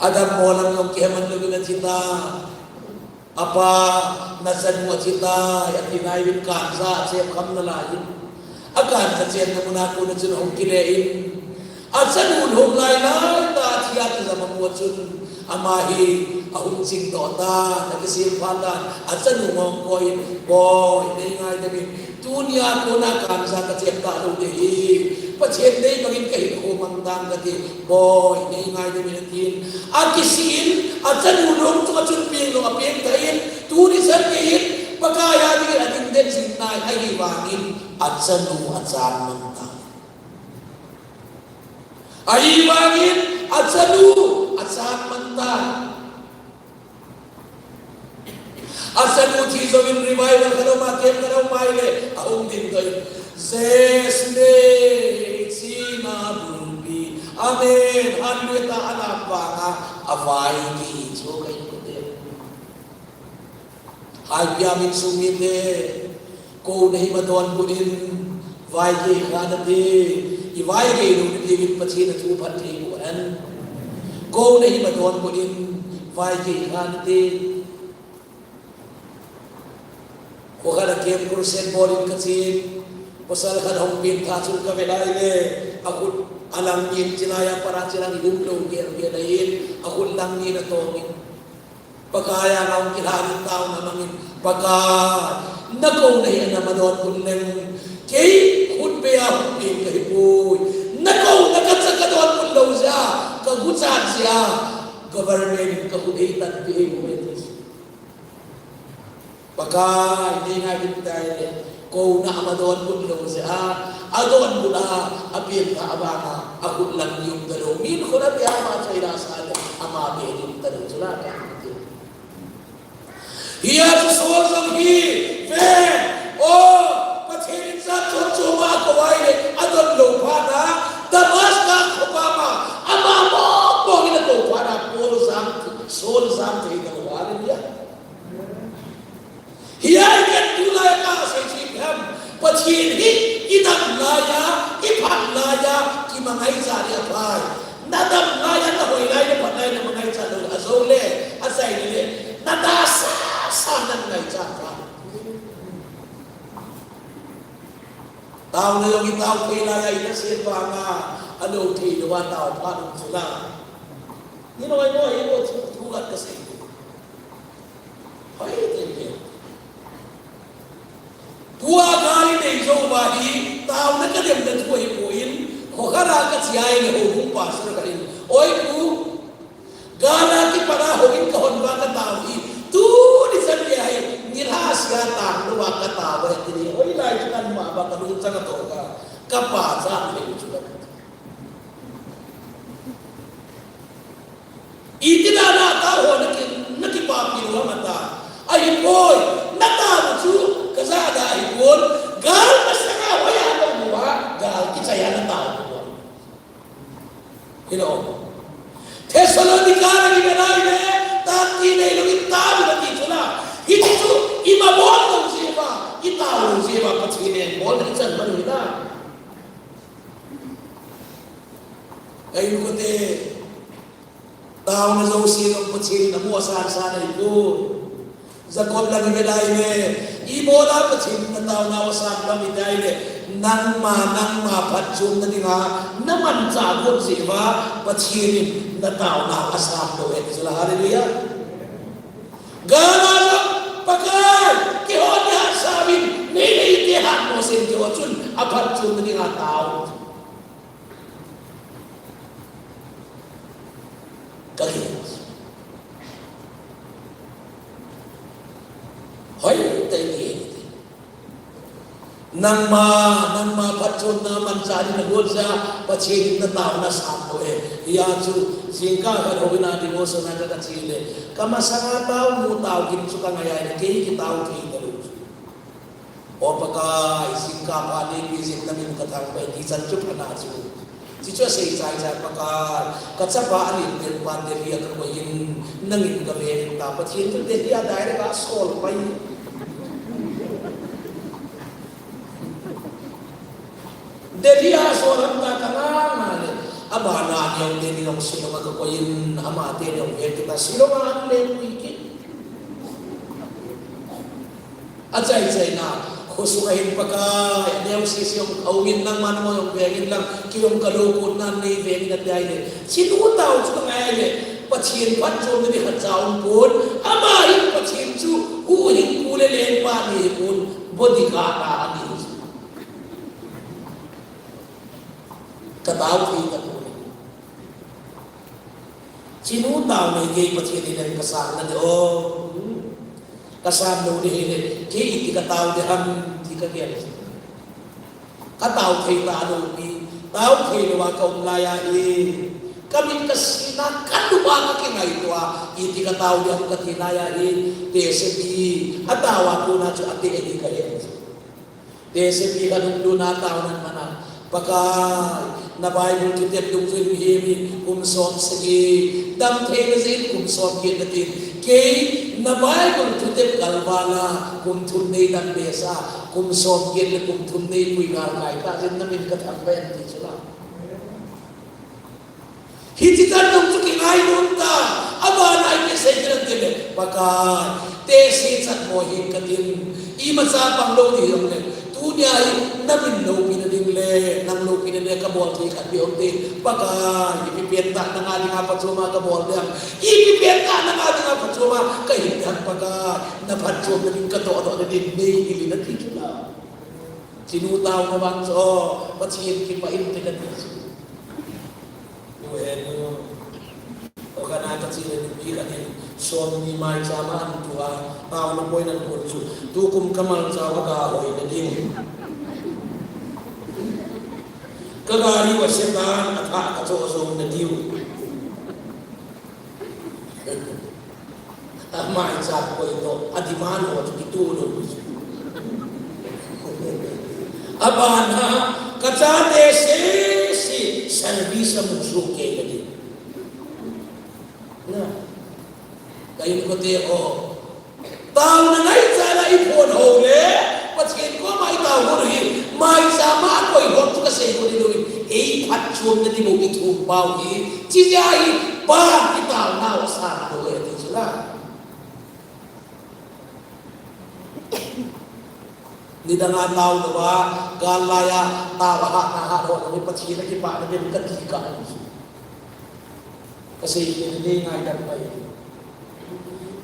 Adam mo lam jong kihe man louvin athi ta. Apa, nachanu athi tai, ati nai uvin ganja achep kham nalai in. Aganja chepna mun a kon a chun ahung kile in. Achanu hung lai lai tah a thi a kijam amu a chun, ama hi ahung ching doh tan, akisel phat tan, achanu ahung koi in, "Boi, nei ngaidam in. Tunia kona ganja kachep talou ding ahi. Pathen dei bangin kahin kho mang tan kati. Boi, nei ngaidam in," atin. Akisih in, achanu lung chunga chun peng jong apeng thei in, tuni chan gei in, Pakai a dingin ading den jing nai, ahivangin achanu achan man tai. Ahivangin achanu achan man tai. Achanu thi jouvin revival khat aum a, camp khat aum a ahile, ahung ding doh in, "Jesu nei china bulpi. Amen. Hallelujah," tia alam vanga, avai gei chu ka in ko te. Hai pia min sung mite, kou nahi ma donbut in, vai gei kha nate, i vai gei lou nate, Pathen a thu phat thei u hen. Kou nahi ma donbut in, vai gei kha nate. Kho khat a camp crusade bol in kache, pasal khat hung peng tha chun kave lai le, akhut alang ni in chilai a para chilang i um lou gel gel in, akhut lang ni in atong in. Pakai a nung kilhan in taona mang in, "Pakai, na kouna hi ana ma donbut leng, kei khutbeh a hung peng kahi poi. Na kouna kacha ka donbut lou jeh a, ka guchat jeh a, government in ka khut eitan peh ahi poi," ati. Pakai, nei ngaidam in ati le, kouna ama donbut lou jeh a, adonbut a, apeng tha vanga, akhut lang ni um talou. Min khut a pia ama choi la sa le, ama be ni um talou, chule ka ti. Hia chu Saul jong hi, ven, o, Pathen in jat chom chom a akou a ahile, adon lou phat a, Damascus khopi a, ama mong mong in akou phat a, Paul jam, Saul jam thei talou, hallelujah. Hia i ken tulai a kasei chu ipi ham, Pathen hi i dam lai a, i phat lai a, kimangaichat ding aphai. Na dam lai a, na hoi lai, na phat lai, na mangaichat lou, ajou le, achai le le, na da sasa na ngaichat pha. Taona jong i tao thei lai a, i nasem vanga, alou thei lou a tao phat um chu la. Ni noi noi, i lo thu, thu khat kasei. Hoi, thank you. Tua gal i nei jou uva hi, taona ka demna thu ahipoi, kho khat a kache a ahile houbung pastor khat in, "Oi pu, gal a kipat a houin kahon uva katao hi, tuni chan gei a hi, nilhah sia tang lou a katao e," ati le, hoilai chu nangma ba kalung chang a toh ka, kapa jat lou chu ka. Iti dan a tao ho naki, nakipapi lou ham ati. Ahipoi, natao chu kajah a ahipon, gal masanga hoiya namu a, gal kichai a natao poi. Hilou. Thessalonica a nagin a ahile, tati neilou in tao in ati chu la. Hiti chu, Ima bol lou jeh uva, itao lou jeh uva Pathen in bol na ichan man u hita. Ka inkote, taona jouse jong Pathen in amu asan san ahi poi. Jacob lang ivet a ahile, ibola Pathen in nataonau asan lam iti ahile, nangma, nangma phatchomna dinga namanchah got jeh uva Pathen in nataonau asan lou ahi ti chu la, hallelujah. Gal a jong Pakai, keiho ni hatsa uvin, nei neite hatmo sen keiho chun aphatchomna dinga tao. Ka hi. Hoitah in i hi. Nangma, nangma phatchomna manchah ding nagot jeh a Pathen in nataona asan lou e. Hia chu jingkah khat houin a devotion a ka, kache le, ka masanga taonu tao gin chu ka ngai a, kei kitao thei talou chu. O Pakai, jingkah pha le mi jing namin ka thangvah e ti chan chu phatna chu. Chuchu asei chai chai, Pakai, ka chapa alim pen pa Delhi a ka koi in, nangin ka ve in ta, Pathen chu Delhi a direct a asol pai. Delhi a asol ham ta ka nga nga le, abana neo teni jong Shillong a ka koi in, ama teni jong ve kita, Shillong a an le pui kit. Achai chaina, khosung a hin Pakai, aneo sese jong aum in, nangman mo jong veng in lang, kei jong ka lou kon nan nei veng in ati ahile. Chinu tao chu ka ngai le, Pathen phatchomna ding khatcha um pon, ama hin Pathen chu, huhhingpu le lengpa ni hi pon, bodyguard a ahi chu. Ka tao thei tapoi. Chinu tao nei kei Pathen in ka san na de o. Ka san lou ding hile, kei iti ka tao ding ham, ti ka gel. Ka tao thei talou pi, tao thei lou a ka um lai ahi. Ka mit ka sina, ka lup a ka kingaito a, iti ka tao ding ham ka ti lai ahi. Tesepi, atao a kona chu ate ahi ka he. Tesepi khat hung lhun a taona man a, Pakai, na Bible thutep dungjuiyin mihem hi kum som sagi, damtheina jeh in kum som get natin, kei na Bible thutep galval a kum thum nei dam behseh a, kum som get le kum thum nei pui galkai tah jeh in namin ka thangvah e ti chu la. Hiche chan nung chu kingailutna, abana ipi sei ding ham itile, Pakai, tese chat mo hih katin, imacha pang lou ding jongle, tunia hi namin loupina ding le, nang loupina ding ka bol thei khat beh um te, Pakai, ipi pen tah nanga dinga phatchoma ka bol ding ham, ipi pen tah nanga dinga phatchoma ka hin ding ham Pakai, na phatchomna ding ka dohdoh na ding nei hih in ati chu la. Chinu taona vang chu, Pathen kipah inte kati chu. Nu he nu. O kana ka chi le nupi khat in, som ni maicham a an tua, taona point an bol chu, tukum ka malcha uva ka hoina ding. Ka gari uva Satan atha ka cho jong na diu. Amaicha koi toh, ademand ho chu kitoh lou. Abana, kachate sese service amu soh kei kati. Na, ka inkote ho. Taona ngaichat a iphon ho le, Pathen koma itao ho hi, maicham a koi ho chu kasei kit lou in, ei phatchomna ding bou ithum pau hi, chijeh a hi, Pa, itaonau asan lou e ti chu la. Nidang a tao louva, gal laiya, tao a hatna hat ho, Pathen a kipana ding kati ka. Kasei kit le nei ngaidam pai.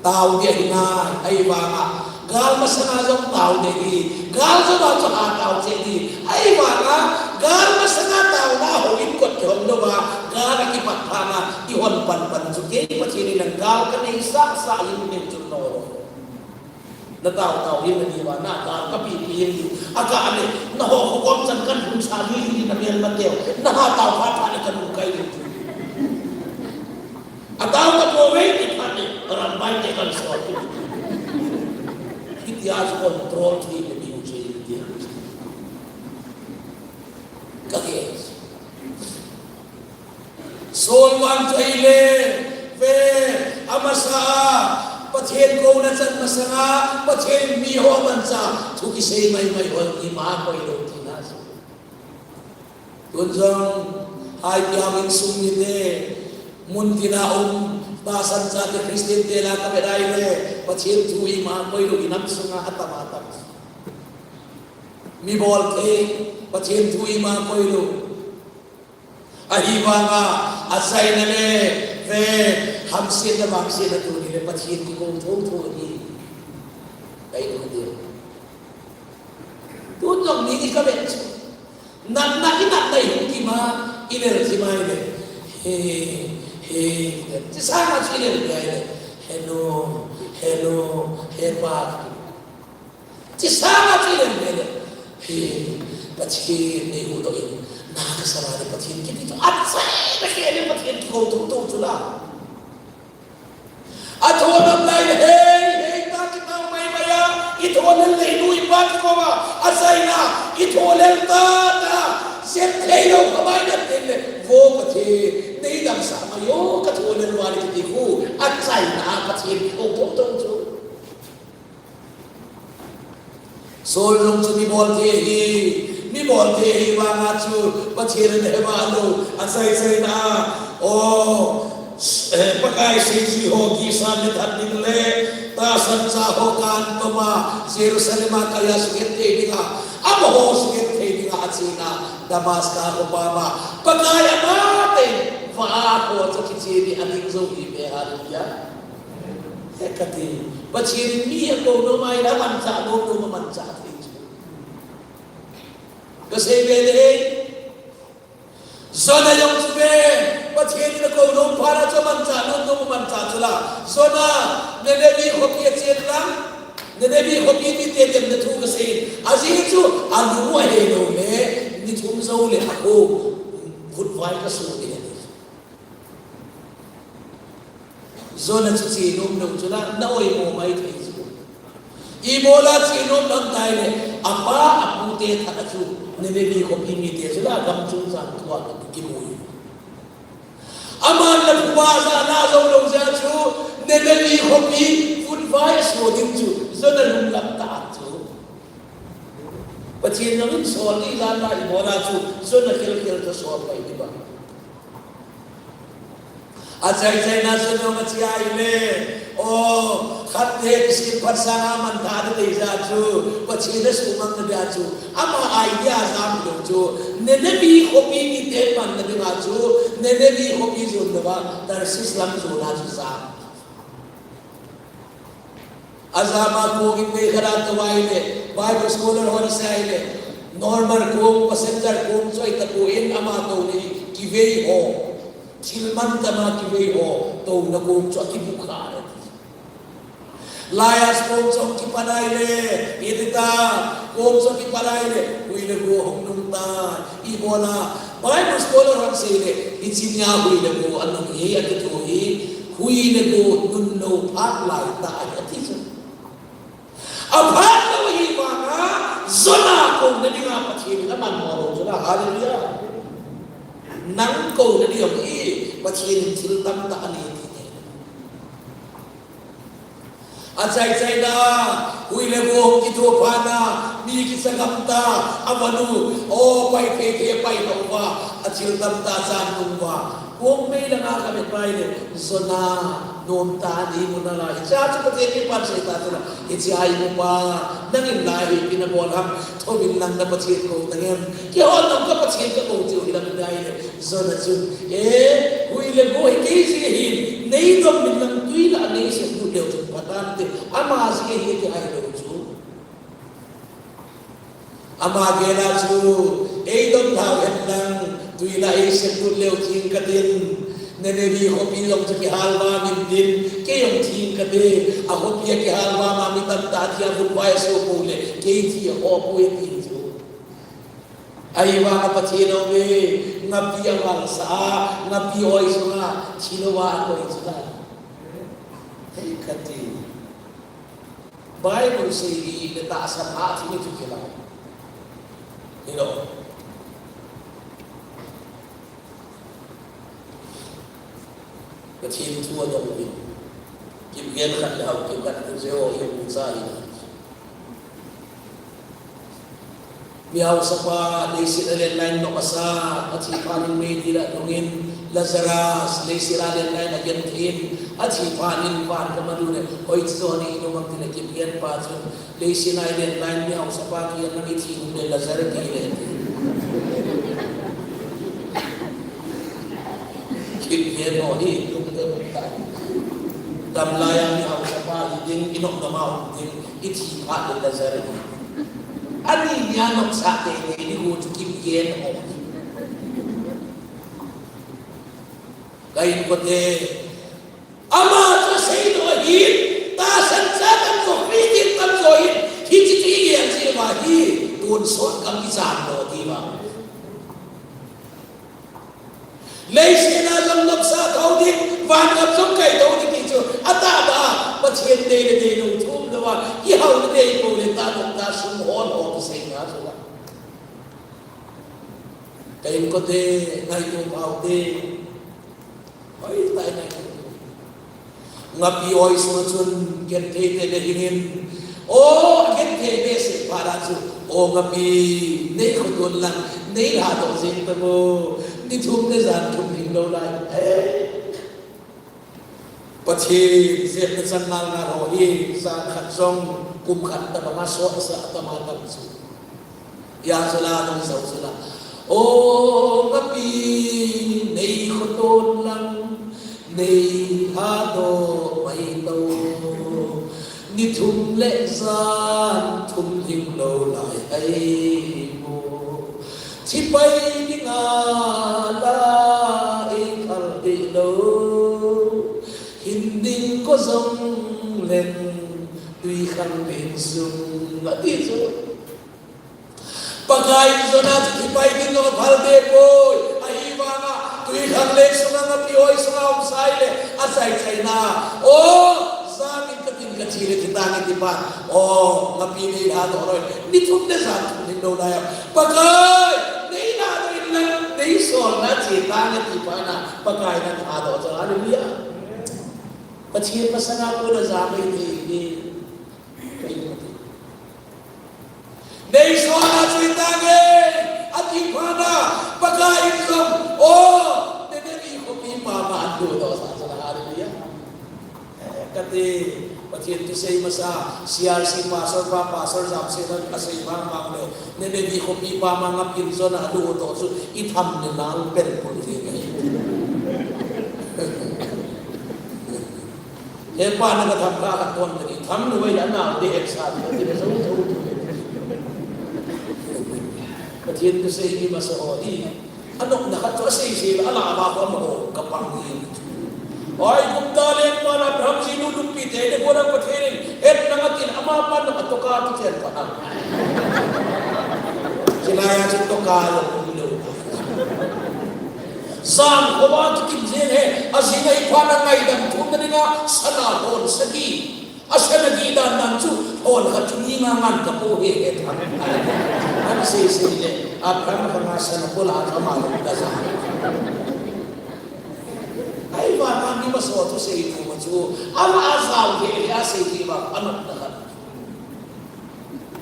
Tao ding ahi nai, ahivanga, gal masanga jong tao ding ahi, gal jou a chu hatao cheh ding, ahivanga, gal masanga taona houin kot kihong louva, gal a kipat phat a, ihon pan pan chu kei Pathen in nang gal kanei sah sah in neu chun no. Na tao tao in na diuva, na tao kapi pi in di. Aga ane, na ho ho kom chan kan hun sa li li na mial mateo. Na ha tao phat phat na kan hun kai di. A tao ka po wei ni phat ni, ram bai te kan so. Hitia chu control thi ni diu che ni diu. Ka ke. Saul vang chu ahile, ve, amasa a, Pathen kouna chan masanga, Pathen miho manchah, thu kisei maimai ho ima koilou tina chu. Tun jong, Haitiang insung mite, mun tina um, tahsan chate Christian te lah a kavet a ahile, Pathen thu ima koilou inam sunga atam atam. Mi bol thei, Pathen thu ima koilou. Ahivanga, achaina le, ve, hamsetna vangsetna tuni le, Pathen kikou thotho ahi. Kailou ding. Tun jong mi ni kavet chu. Natna, inatna ihung kima, ilel kima ahile. He, he, chesanga chu ilel kima ahile. Henu, henu, hepa. Chesanga chu ilel kima ahile. He, Pathen neihuhdoh in, na kasa le Pathen kiti chu achaina kei le Pathen kikou thotho chu la. Atholam lai le, hei, hei, ta kitao maimai a, itholel le inu ipa kikoma, achaina, itholel tata, sep theilou kamaina teng le, vo Pathen, neidamsah mai o, katholel uva le kiti khu, achaina, Pathen kikou thotho chu. Saul jong chu mi bol thei ahi, mi bol thei ahi vanga chu Pathen in ahevah lou, achaichaina a, o, eh, Pakai seijui ho kisan le that ding le, tahsan cha ho kan toma, Jerusalem a kaiya sugenthei dinga, amaho sugenthei dinga achena, Damascus khopi ma, Pakai amateng, vah a kho chu kicheni ading jou hi ve, hallelujah. Hekati, Pathen in mi akou nom ahile amanchah nom nom amanchah thei chu. Kasei ve ding. Jonah jong chu ve, Pathen in akou nom phat a chu amanchah nom nom amanchah chu la. Jonah, Nineveh khopi achen lang. Nineveh khopi mite demna thu kasei. Ajeh chu, alung u ahe lou le, ni thum jou le akho, vutvai kaso ding ahi. Jonah chu che nom lou chu la, na oimo mai thei chu. Ibola che nom lou tai le, apa apute that a chu, Nineveh khopi mite chu la, gam chungchang thua kimu. Aman na phuba ja na jou lou jeh chu, Nineveh khopi, vutvai aso ding chu, Jonah lunglam tah chu. Pathen in jong sol ding dan la ibola chu, Jonah khelkhel chu sol pai ding ba. Achaichaina Jonah jong ache ahile, o, khatvei kisin phat sanga manthah na ding jeh chu, Pathen in asumang na ding chu, ama idea jam lou chu, Nineveh khopi mite manna dinga chu, Nineveh khopi jon louva, Tarshish lam jona chu jam. Ajama kong in neikhat a tou ahile, Bible scholar hon asei ahile, normal kong, passenger kong chu ahitapon, ama touna hi kivei ho, thil mantam a kivei ho touna kong chu akibukha ahi. Laia kong chu kipan ahile, itita, kong chu kipan ahile, hui le go hung nung tai, ibola, Bible scholar hon asei le, hiche nia hui le go anung hi, akitho hi, hui le go nun lou phat lai tah ahi ati chu. Aphat lou ahi vanga, Jonah kouna dinga Pathen in aman mo lou chu la, hallelujah. Nang kouna dinga hi, Pathen in thil tamtah anei ti ne. Achaichaina, hui le go kitho phat na, mi kicha gam tah, avanu, o, pai thei thei pai lou va, athil tamtah chan nung va. Kong mei langa kavet pai le, Jonah, nom tah ahi muna lai. Hichea chu Pathen in pan sei ta chu la. Hichea imu pa, nangin lai hi ipi nabol ham, thouvin nang na Pathen kou tangem. Keihon nang ka Pathen kakou chu hilam dai le. Jonah chun, e, hui le go hi kei jeh hin, neidom min lang tui lah a neisep lut leu chun phatante, ama jeh hi kihai lou chu. Ama gel a chu, eidom thau hen lang, tui lah a eisep lut leu theng katin, Nineveh khopi jong chu kihal vam intin, kei jong theng kate, akhopi a kihal vam a mi tamtah thi a vutvai aso pou le, kei thi aho poi ati chu. Ahivanga Pathen aume, ngapi avalsah a, ngapi oi sunga, thi louva akoi chu la. Hei kati. Bible sei hi le tahsan a thil chu kila. Hilou. Pathen thu adong uvin. Kipgen khat le Haokip khat, Jehovah hi mu cha hi. Mihaosapa, leiset a landline nop asa, athi phat in meidil a lhungin, Lazarus, leiset a landline agenthei in, athi phat in van gam a lut le, hoiche joh a nei um ham tile Kipgen pa chun, leiset a landline mihaosapa kigen nang ithi um le Lazarus kile. Kipgen ho hi lungdon tai. Damlai a mihaosapa hi ding, inop gam a um ding, ithi phat le Lazarus hi. Ani nia nopsah teitei ding ho chu Kipgen ho hi. Ka inkote, ama chu asei lou ahin, tahsan cha tamjo, Christian tamjo hin, hiche chu igel jeh uva hi, tonsot gam ichan lou diu ahi. Leiset a jong nopsah thou ding, van gam jong kai thou ding ti chu atahbeh a, Pathen dei le deilou thum louva, ihao le dei pou le tah nop tah sung hol ho kisei nga chu la. Ka inkote, ngaitou pau te. Hoitah in ngaitou. Ngapi oi sunga chun genthei te le hingin. O, genthei behseh phat a chu. O ngapi, nei khoto lang, nei lhadoh jeng tamo. Ni thum le jan thum hing lou lai. Eh. Pathen jepna chan ngal ngal ho hi, jan khat jong, kum khat tabang a sot sa, atama tam chu. Hia chu la, nung sau chu la. O ngapi, nei khoto lang, nei lhadoh mai to. Ni thum le jan thum hing lou lai ahi mo. Thi pai dinga la eiphal deh lou. Hin ding ko jong leng twikhanglen sung ati chu. Pakai in jona chu thi pai ding jong aphal deh poi. Ahivanga twikhanglen sunga ngapi oi sunga um sai le achai chaina. O, jangin katin kathi le thi tange ti pa. O, ngapi nei lhadoh lou. Ni thum le jan thum hing lou lai a. Pakai, nei lhadoh in lang, nei solna che tange ti pa na. Pakai na lhadoh chu, hallelujah. Pathen masanga kona ja mai thei hi. Nei solna che tange, ati phat na, Pakai in jong, o, Nineveh khopi pa ma an ludoh sa sa, hallelujah. Eh, kati, Pathen thusei masa, C R C pastor pa, pastor jam sei dan, asei bang bang le, Nineveh khopi pa ma ngapin jona ludoh chu, itham le nang pel pul le. He pa na ka tham ka ka ton ka di tham nu wei ana de het sa di de so so. Pathen thusei hi masa ho hi. Anopna khat chu asei sei la ala ba ho ma ho ka pang hi. Oi, kum ta le pa na Abraham jinu lungpi te de ko na Pathen in het na ka tin ama pa na ka to ka ti chen pa na. Chilai a chu to ka lo lo. Jan khovah kikim jeng e, ajing a iphat na ngaidam thumna dinga, sana lhon sagi. Asana gi dan dan chu, lhon khat chu ni nga ngan ka po he he thang. An sei sei le, Abraham ka nga sana po la ka ma lo da ja. Ai va ka ni ma so to sei tu ma chu, ala a jao he he a sei ti va, anopna khat.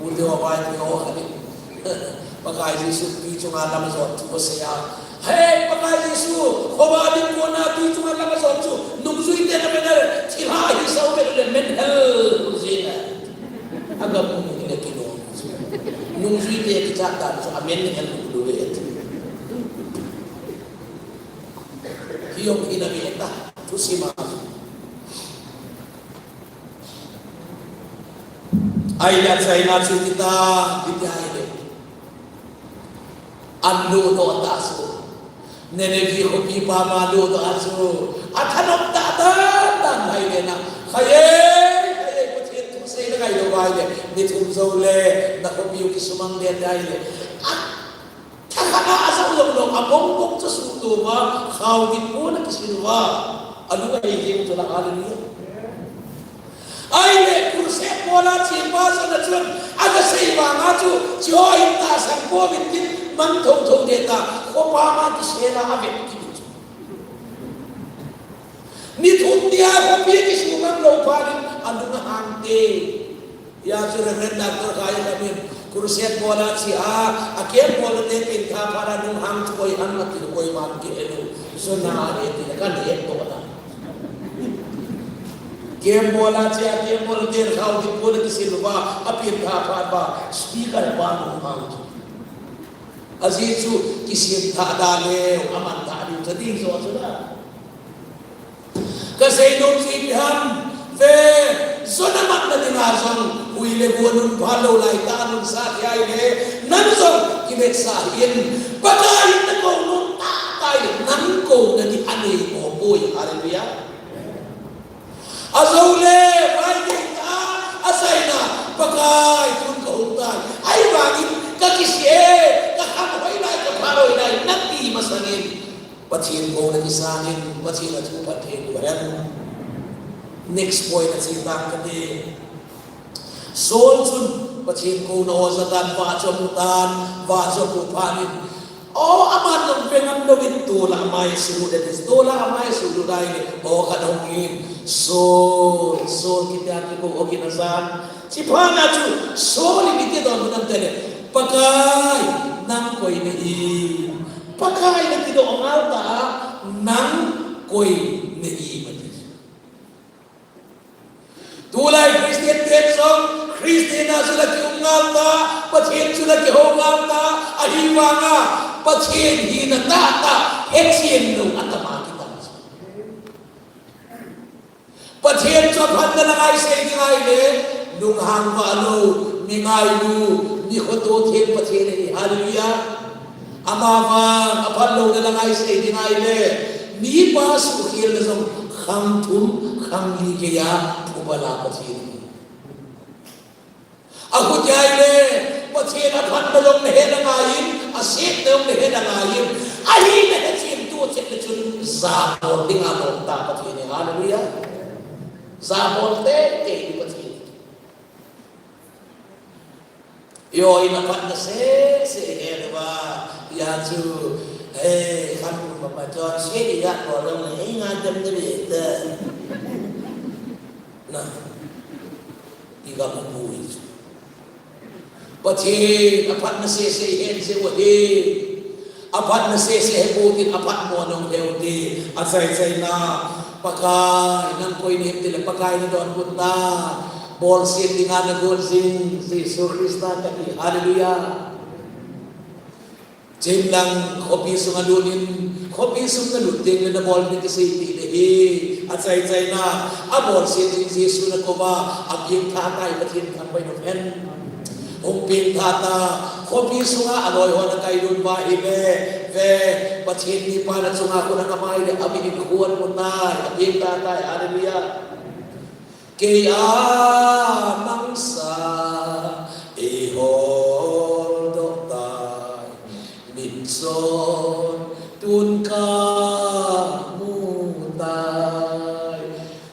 Ute ho, vaite ho, Pakai Jesu tui chunga lam jot thu asei a. Hei, Pakai Jesu, khovah ding kona tui chunga lam jot chu, nungjui te na mena, thilha hi sau ve le men hel jing a. Aga mu mu le kilo. Nungjui te kichat dan chu, amen hel lu ve. Hi jong hi na ve ta, thusim a. Ahile achaina chu hiti ta, hiti ahile. An ludoh ta chu. Nineveh khopi pa ma ludoh a chu. Athanop ta dan dan ahile na. Khai e, khai e, Pathen thusei na ngai lou ahile. Ni thum jou le, na khopi u kisumang le ahile. A Thakhat a ajou jong lou, abong bong chu suhto uva, khao dit pon akisil uva, alung ahei jeng chu la, hallelujah. Ahile, crusade bol a chepa jong na chun, aga sei vang a chu, cheho hin tahsan pouvin tin, man thotho de ta, khopa ma kisel a avet kit chu. Ni thum nia khopi a kisu ngam lou phat in alung ahang te. Hijeh chun Reverend Doctor Khai Khamin, crusade bol a chia, a camp bol te pin kha phat a nung hang koi hang ati koiman kihe lou. Zona ahi ti kan he to na. Camp bol a chia, camp bol te khao di ko le kisil ba, a pin kha phat ba, speaker ba nung hang. Ajeh chu kisil tha da le, aman tha ding cha ding jo chu la. Kasei nom chu ipi ham, ve, zona matna dinga jong, hui le gou nun phalou lai tah a nung sa thei le, nang jong kivetsah in, Pakai in nakou nom tah tah le, nang kouna ding anei mo poi, hallelujah. Ajou le, vai ding tah, achaina, Pakai, tun kahung tai, ahivangin, kakisih e, kakham hoi lai, kapha hoi lai, nati masangin. Pathen kouna kisangin, Pathen a thu phat thei lou hen. Next point a che tang kate. Saul chun Pathen kouna ho jatan, vah chu amu tan, vah chu amu phat in. O, aman jong ve ngam louvin tola amai sulut, that is, tola amai sulut ahile, o, khat hung in. Saul, Saul kiti a kikou ho kina jan. Chuphat na chu, Saul in iti don nam tele. Pakai, nang koi nahi. Pakai nati doh ngal ta, nang koi nahi mati. Tulai Christian te jong, Christian a chu la kium ngal ta, Pathen chu la kihou ngal ta, ahivanga, Pathen hina tah tah, hechen lou atama kitam. Pathen chu aphatna la ngai sei ding ahile, lunghang vah lou, mi ngailu, mi khoto them Pathen ahi. Hallelujah. Amavang, aphat louna la ngai sei ding ahile, mipa suhkhelna jong khang thum, khang li geiya, phuba la Pathen ahi. Ahuti ahile, Pathen aphatna jong nahet angaiyin, asetna jong nahet angaiyin. Ahina hechen tu chet le chun, jabol dinga bol ta Pathen ahi. Hallelujah. Jabol teitei ding Pathen. Eiho in aphatna sese ihet uva, hijeh chun, eh, khat kum pa pa chonse ihet bol jong le, eh, ngaidam ding te. Na. Igam pui. Pathen aphatna sese ihet jeh u ahi. Aphatna sese ihet u tin aphat mo nung leu ti. Achai chaina. Pakai, nang koi nahi tile Pakai nadonbut ta. Bolset dinga nagot jing Jesu Christa kahi. Hallelujah. Chemlang khopi sunga lut in, khopi sunga lut teng le nabol na kisei peh le hi, achai chaina, abolset jing Jesu nakou va, apengtha tai Pathen thangvah in um hen. Hung pengtha ta, khopi sunga aloi ho nakai lut uva ahile, ve, Pathen mipa nachunga khun angamai le, amin in khu amu tai, apengtha tai, hallelujah. Kei a mangcha eihol doh tai, mitchon tun kamu tai.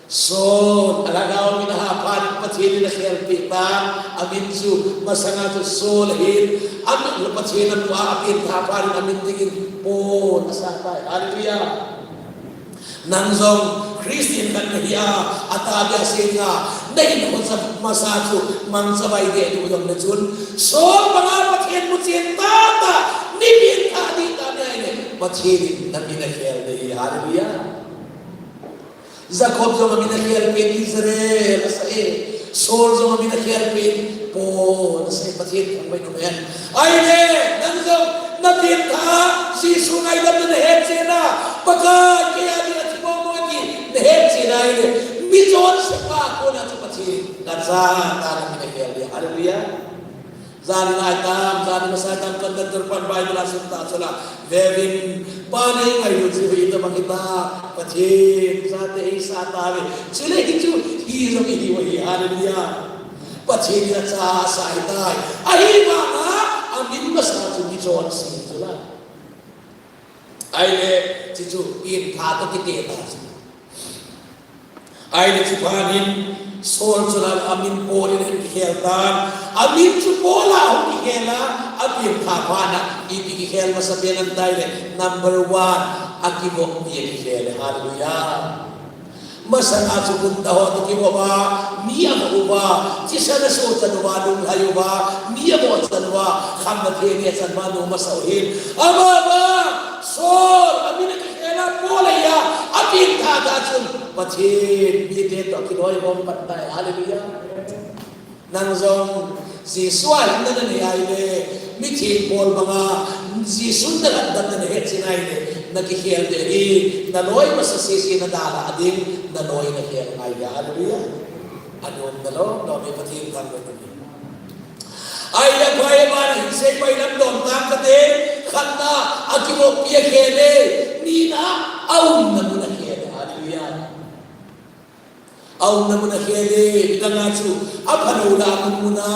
Saul, alhagao min aha phat in Pathen in akhelpeh tan, amin chu masanga chu Saul ahin, amin Pathen amu a, apengtha phat in amin dingin Paul asa tai. Hallelujah. Nang jong Christian khat nahi a, atahbeh a sei dinga, nahin hon sa masa chu, mangcha vai deh diu jong nachun. Saul banga Pathen muchen tah tah, ni pengtha ding tah ni ahile, Pathen in namin akhel ding ahi, hallelujah. Jacob jong amin akhel peh in Israel asah e. Saul jong amin akhel peh in Paul asah e, Pathen thangvah in um hen. Ahile, nang jong, napengtha, Jesu ngaidamna nahet cheh na, Pakai, kei a ding athi momo ti, nahet cheh na ahile, michonsepa kona chu Pathen, nacha tah namin akhel ding, hallelujah. Jan in ahitam, jan in masa hitam, conductor pan Bible a sim ta chula, veuvin, Pa nei ngailut jeh u hi tabang hita, Pathen, chate eisah tauve, chule hichu, hi jong ihiu ahi, hallelujah. Pathen in acha asah ahitai. Ahivanga, amin masa chu michonse chu la. Ahile, chuchu, pengtha toh kite ta chu. Ahile, chuphat in, Saul chu la amin Paul in ahin kikhel tan. Amin chu Paul a ahung kikhel a, apengtha phat na, ipi kikhel masa pen ham itile, number one, akivop pi akikhel e, hallelujah. Masanga chu gunda ho toh kimu uva, mi amo uva, thisan aso chan uva, lunglhai uva, mi amo chan uva, khamna theng achan uva, nom asa u ahin. Amavang, Saul, amin akikhel a, Paul ahi a, apengthah tah chun, Pathen mite toh kiloi khom pan tai. Hallelujah. Nang jong Jesu a hinna nanei ahile, mitheng bol banga, Jesu nalhatdan nahetchen ahile, nakikhel ding ahi, naloi masa sese nadalha ding, naloi nakhel ngai ding. Hallelujah. Anom nalom, lom e Pathen thangvah in. Ahile, pai bana hinsei pai lam dom tang kate, khatna, akivopi akhel e, nina, aumna mun akhel e. Hallelujah. Aumna mun akhel e, nidanga chu, aphalou lah a amun muna,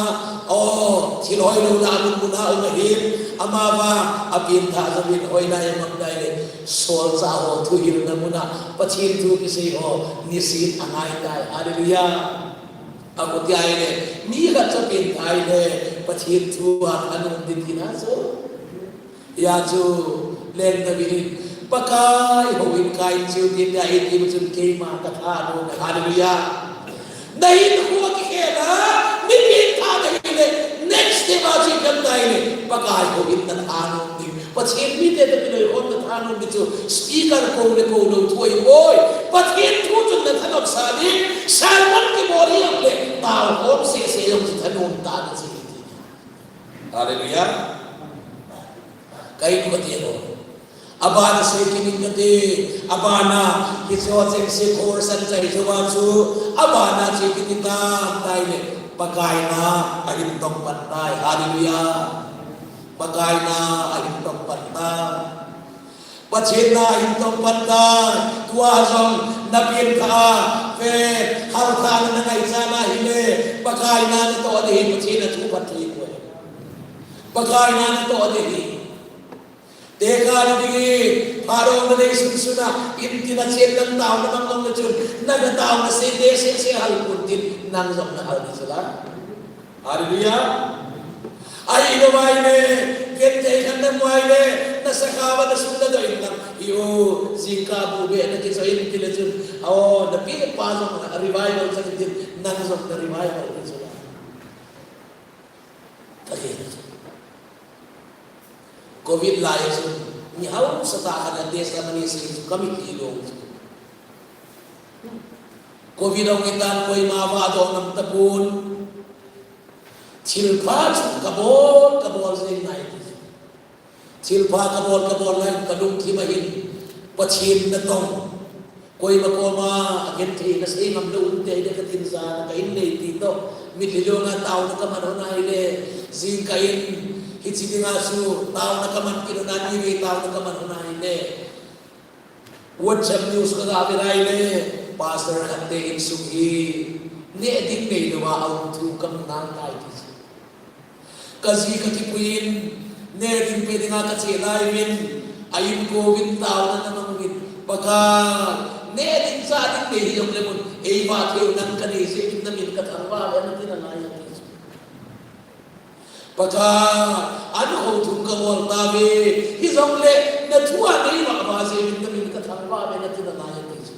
o, thil hoilou lah a amun muna, aum ahin, amavang, apengthah jouvin, hoilai a mang dai le, solchah ho thuhilna muna, Pathen thu kisei ho, nisin angai tai. Hallelujah. Achuti ahile, mi khat chu apengthah ahile, Pathen thu a anom ding tina chu. Hia chu, Leng David in, Pakai houin kahin cheu tin dia, hiti chun keima katha nom e. Hallelujah. Nahinkho kikhel a, mi pengthah nahile, next step a chu ipi ham itile, Pakai houin natha nom ding. Pathen mite toh kiloikhom natha nom ding chu, speaker kou le kou lou thu ahipoi. Pathen thu chun nathanom sa ding, sermon kibol hi jongle, taokhom sese jong chu thanom tah nahi. Hallelujah. Kahin kati ho. Abana sei kit ing kate, abana, hiche ho chengse chorus anchai jouva chu, abana chu ipi ti tam itile, Pakai na ahin tong pan tai. Hallelujah. Pakai na ahin tong pan tai. Pathen na ahin tong pan tai. Tua jong napengthah a, ve, halthahna nangaichat ahile, Pakai na natoh ding ahi, Pathen athu phatthei poi. Pakai na natoh ding ahi. Tekah nading ahi, phat hung nanei sunsun a, intin a chen lang taona mang jong le chun, naga taona sei ding sese hal pon tin, nang jong nahal ding chu la. Hallelujah. Ahilou ahile, genthei khat namu ahile, nasakha uva nasum nadoh in lang, i o, jingkah bu be nakichoh in tile chun, o, napi pa jong na revival chan tin, nang jong na revival ding chu la. Pathen. Covid lai a chun, mi hausa tah khat in testimony asei chu kamitlhi long chu. Covid ahung hitan koima vahdoh ngam tapon. Thilpha chu kabol, kabol jeng nai ti. Thilpha kabol, kabol nai, kalungthim a hin Pathen natong. Koima koma agenthei nasei ngam lou um tei de katin jana kahin nei ti toh. Mitlhi longa taona kaman hon ahile, jingkah in hiche dinga chu taona kaman kit hon a, nivei taona kaman hon ahile. WhatsApp news kaga vet ahile, pastor khat te insung hi neh ding neilouva aum thu kamu nalai ti chu. Kaji kakipui in, neh ding pe dinga kache lai uvin, a inkouvin taona ana mang uvin, Pakai, neh ding chah ding nei hijongle mun, eivah theiu nang kanei jeh uvin namin kathangvah uve nati nalai ati chu. Pakai, an kho thum kabol tauve, hijongle nathu a neivah vah jeh uvin namin kathangvah uve nati nalai ati chu.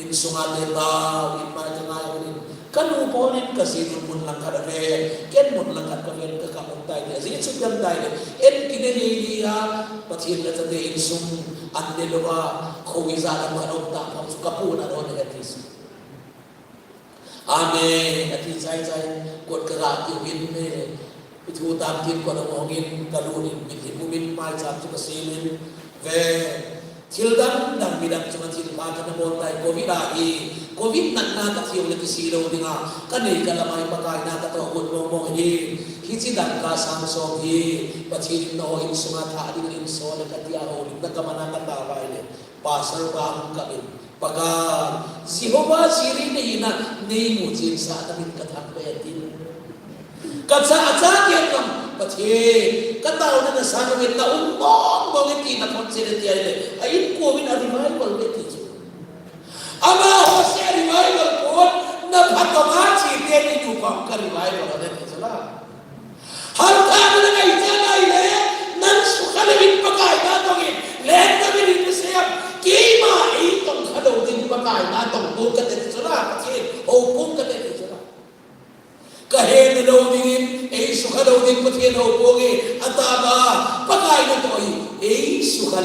Insunga te tao, in mai kangai uvin. Kanu Paul in kajinu mun langkhat ave, ken mun langkhat kaven kakap um tai le. Ajeh chu ipi ham itile, en kine lili a, Pathen le chate insung, an nelouva, kho ijat lam khat um ta, pam chu kapu na ro le ati chu. Amen. Ati chai chai, kot kaga kiu in me. Ithu tam tin kot ahung in, kalut in, mitlhi pum in, maicham chu kasem in. Ve. Thil dang dang midang chunga thilpha kana bol tai, Covid ahi, Covid natna kathiu le kisih lou dinga, kanei kalam a hi Pakai na katoh got mong mong hi, hiche dangka sang som hi, Pathen in nangho insunga thah ding in so le kati a houlimna kaman a katao vai le, Pastor pa hung kap in, Pakai, Jehovah Jireh nahina, neimu chensah namin kathangvah e atin. Kacha, acha ken jong, Pathen, kataona nasan uvin na um mong mong e ti nathot cheh e ati ahile, a inkouvin a revival e ti chu. Amaho seh a revival pon, na phatong a che teni nu pang ka revival e ti chu la. Halthahna nangaichat ahile, nang sukha lou in Pakai na tong in, leng na min in nasei em, keima eitongkha lou ding Pakai na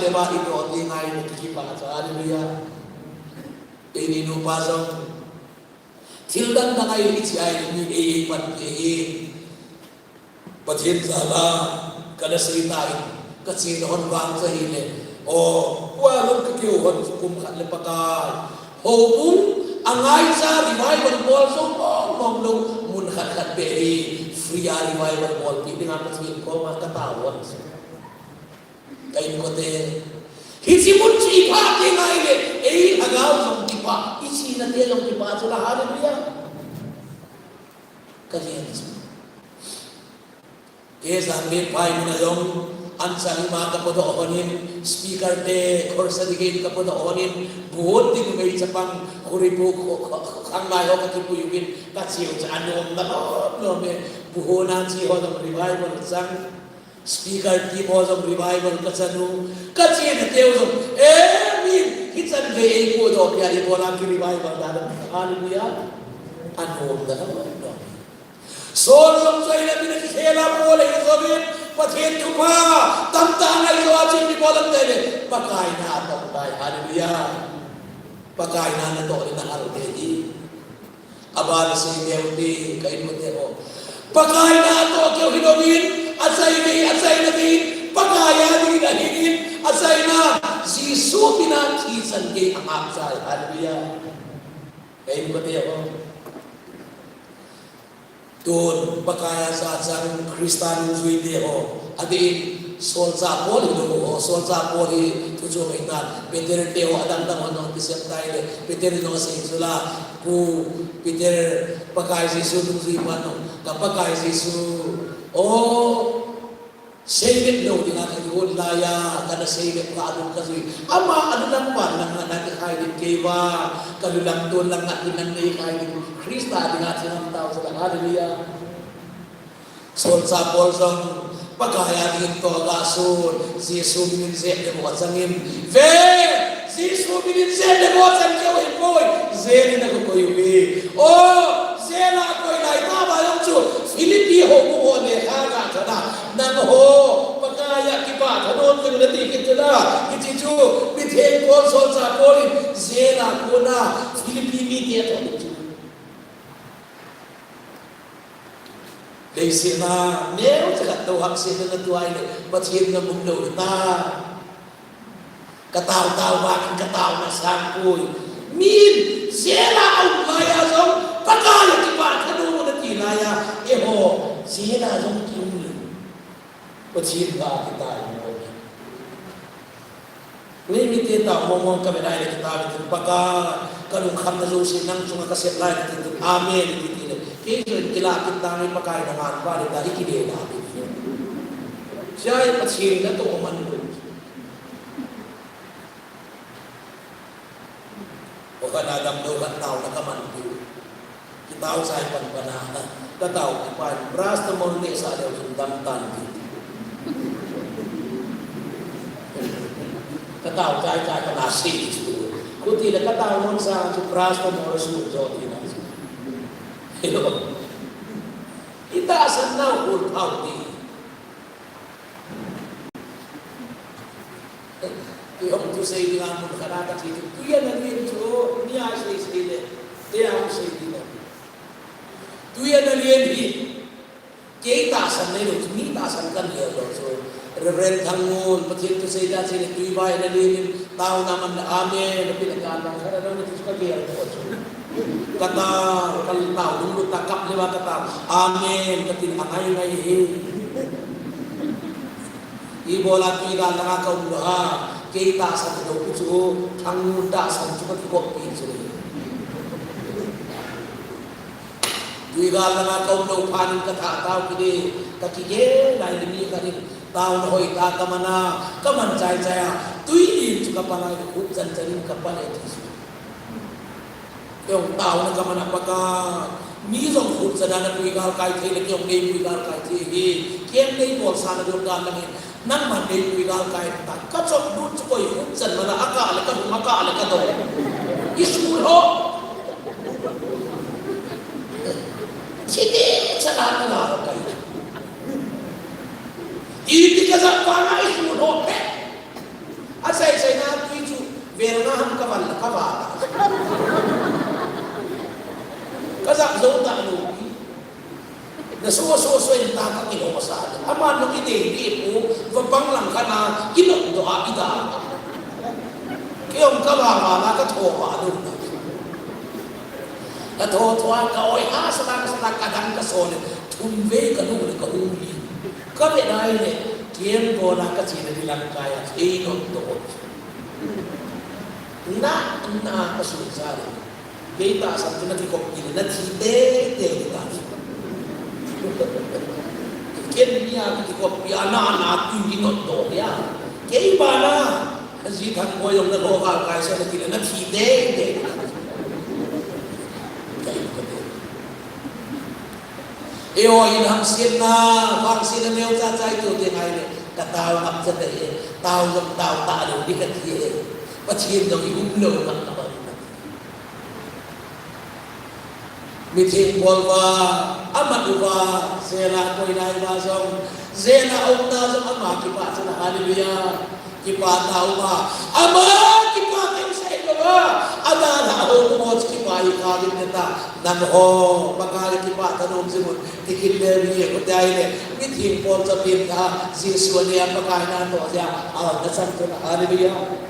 le ba i to ti ngai le ki pa cha, hallelujah. Eini nupa jong thil dang dang ai le i chi ai le mi ei ei pan ke hi. Pathen jal a kana sei ta in, ka chena hon vang cha hile, o, kua lom ka keu hon chu kum khat le Pakai. Houbung a ngaicha revival bol jou mong mong lou, mun khat khat beh hi free a revival bolpi dinga Pathen koma ka tao hon. Ka inkote, hiche mun chu i pha teng ahile, ei lhagao jong kipah, i chena te jong kipah chu la, hallelujah. Ka gen chu. Kei jang le phai mun a jong, an chang ma ka podoh honin, speaker te, khorsa ding in ka podoh honin, bu hon ding mei chapang, khuri bu, kho-, kho-, kho-, khanglai ho ka kipui uvin, ka cheu cha anom na lom lom e, bu hon a che ho jong revival chang, speaker team ho jong revival ka chan u, ka chena teu jong, eh, mi, hichan vei ei podoh pia, i bol a ki revival da, hallelujah, anom na lom lom. Sol jong choi le mina kikhel a bol le hi jong in, Pathen thupha tamtah ngai jo a chun mi bol lam te le, Pakai na tong tai, hallelujah. Pakai na natoh le na hal te hi. Aban sei neo te, ka inkote ho. Pakai na toh keu hi louvin, achai nei, achaina ding, Pakai a ding in ahin in, achaina, Jesu min a thi chan gei angap chai, hallelujah. Ka inkote ho. Tun, Pakai a jachan Christa nungjui te ho, adeh in, solchah Paul hilou ho, solchah Paul hi thu chu ahi tan, Peter te ho, adang dang ho jong kisem tai le, Peter jong asei chu la, Pu Peter, Pakai Jesu nungjui pa nung, ka Pakai Jesu, o, Seilep lou dinga ka hon lai a, kana seilep ka alung ka jui. Ama alulang pan lang na kikhai ding kei vang, kalulang tun lang na kinang nei khai ding. Christa dinga thingam tao chu la, hallelujah. Solchah Paul jong, Pakai a ding to ga sun, Jesu min in jep le mo chang in. Ve! Jesu min in jep le mo chan keu hipoi, jail in akoi uve. O, jail a akoi lai tah a jong chu, Philippi houbung ho lekha ga thot a, nangho, Pakai a kipah thanom jing un nati kit un, hiche chu, mithengkol solchah Paul in, jail a kon a, Philippi mite athot u chu. Leiset a neocha khat tou hahsatna na tuai le, Pathen na mum lou ta. Ka tao tao vangin ka taona sang poi. Min, jail a um lai a jong, Pakai a kipah thanom un nati lai a, eiho, jail a jong ki um le. Pathen ga kitai mo. Nei mite tao mong mong ka ve lai le kitao le tin Pakai, ka lungkhamna jouse nang chunga ka sep lai le tin, amen, ti ti le. Kei jong kila kit tang e Pakai na ngan pa le ta hi kile na ti. Sia e Pathen na toh man lo. O ka na damlou ka taona ka man pi. Kitao chai pan pan a, ka tao pan, paracetamol nehsah leu chun dam tan ti. Ka tao chai chai pan a sei chu. Khuti le ka tao nom sa chu paracetamol su jo ti na chu. Hello. I tahsan nau hul phau ti. Kei hung thusei dinga mun khat a ka che chu, tui ana len chu, mi a sei sei le, te a hung sei ding le. Tui ana len hi, kei tahsan nei lou chu, mi tahsan kan nei lou chu. Reverend Thangun, Pathen thusei da che le, tui vai ana len in, taona man le, amen, na pi le kan lang khat a na mi chu ka gel lou chu. Ka tao, ka tao, lunglut tah a kap le va ka tao. Amen, ka tin a ngai ngai hi. Ibola tui gal langa ka um lou ham, kei tahsan lou pu chu, Thangun tahsan chu ka kikop pi chu. Tui gal langa ka um lou phat in ka tha tao kit e, ka kigel lai le mi khat in, taona hoi tah ka man a, ka man chai chai a, tui lim chu ka pa lai le, khup chan chan in ka pa le ti chu. Kei jong taona ka man a Pakai. Mi jong khut cha dan a pui gal kai thei le, kei jong nei pui gal kai thei hi. Kei jong nei bol sa na dun gal lang in. Nangman nei pui gal kai ta. Ka chop lut chu koi khut chan man a, a kah le ka hung, a kah le ka dong. I sun ho. Chiti cha na na kai. Iti ka ja pa na i sun ho. He. Ham ka val la, ka val la. Ka jap jou ta lou pi. Na so so so in ta ka kilo sa. Ama no ki dei dei pu, va bang lang ka na, ki no do a i da. Ki ong ka val val la ka tho val lou. Ka tho tho a ka oi ha sa la ka sa la ka dang ka so le. Thum ve ka nu le ka hu ni. Ka ve nai le. Kien ko na ka chi le di lang ka ya. Ei no do. Na, na, ka sun sa le. Kei tahsan chu na kikop kit le, na thi tei tei ta. Ken ni a kikop pi a na na tu ni not do ya. Kei ba na, ji thang ko jong na lo ka kai sa na kit le, na thi tei tei ta. Kei ko te. E o in ham sin na, vang sin na neo cha chai tu te ngai le. Ka tao ngap cha te, tao jong tao ta lo ni ka thi e. Pathen jong i um lo ngap ka ba. Mitheng bol uva, amat uva, jela koina uva jong, jela umna jong ama kipah chana, hallelujah. Kipah tauva, ama kipah keu seh louva, adalhah ho mo kipah hi kha din ta, nangho, Pakai kipah thanom jing un, ti kit le mi ko tai le, mitheng bol cha pin ta, Jesu ne Pakai na toh jia, a na chan chana, hallelujah.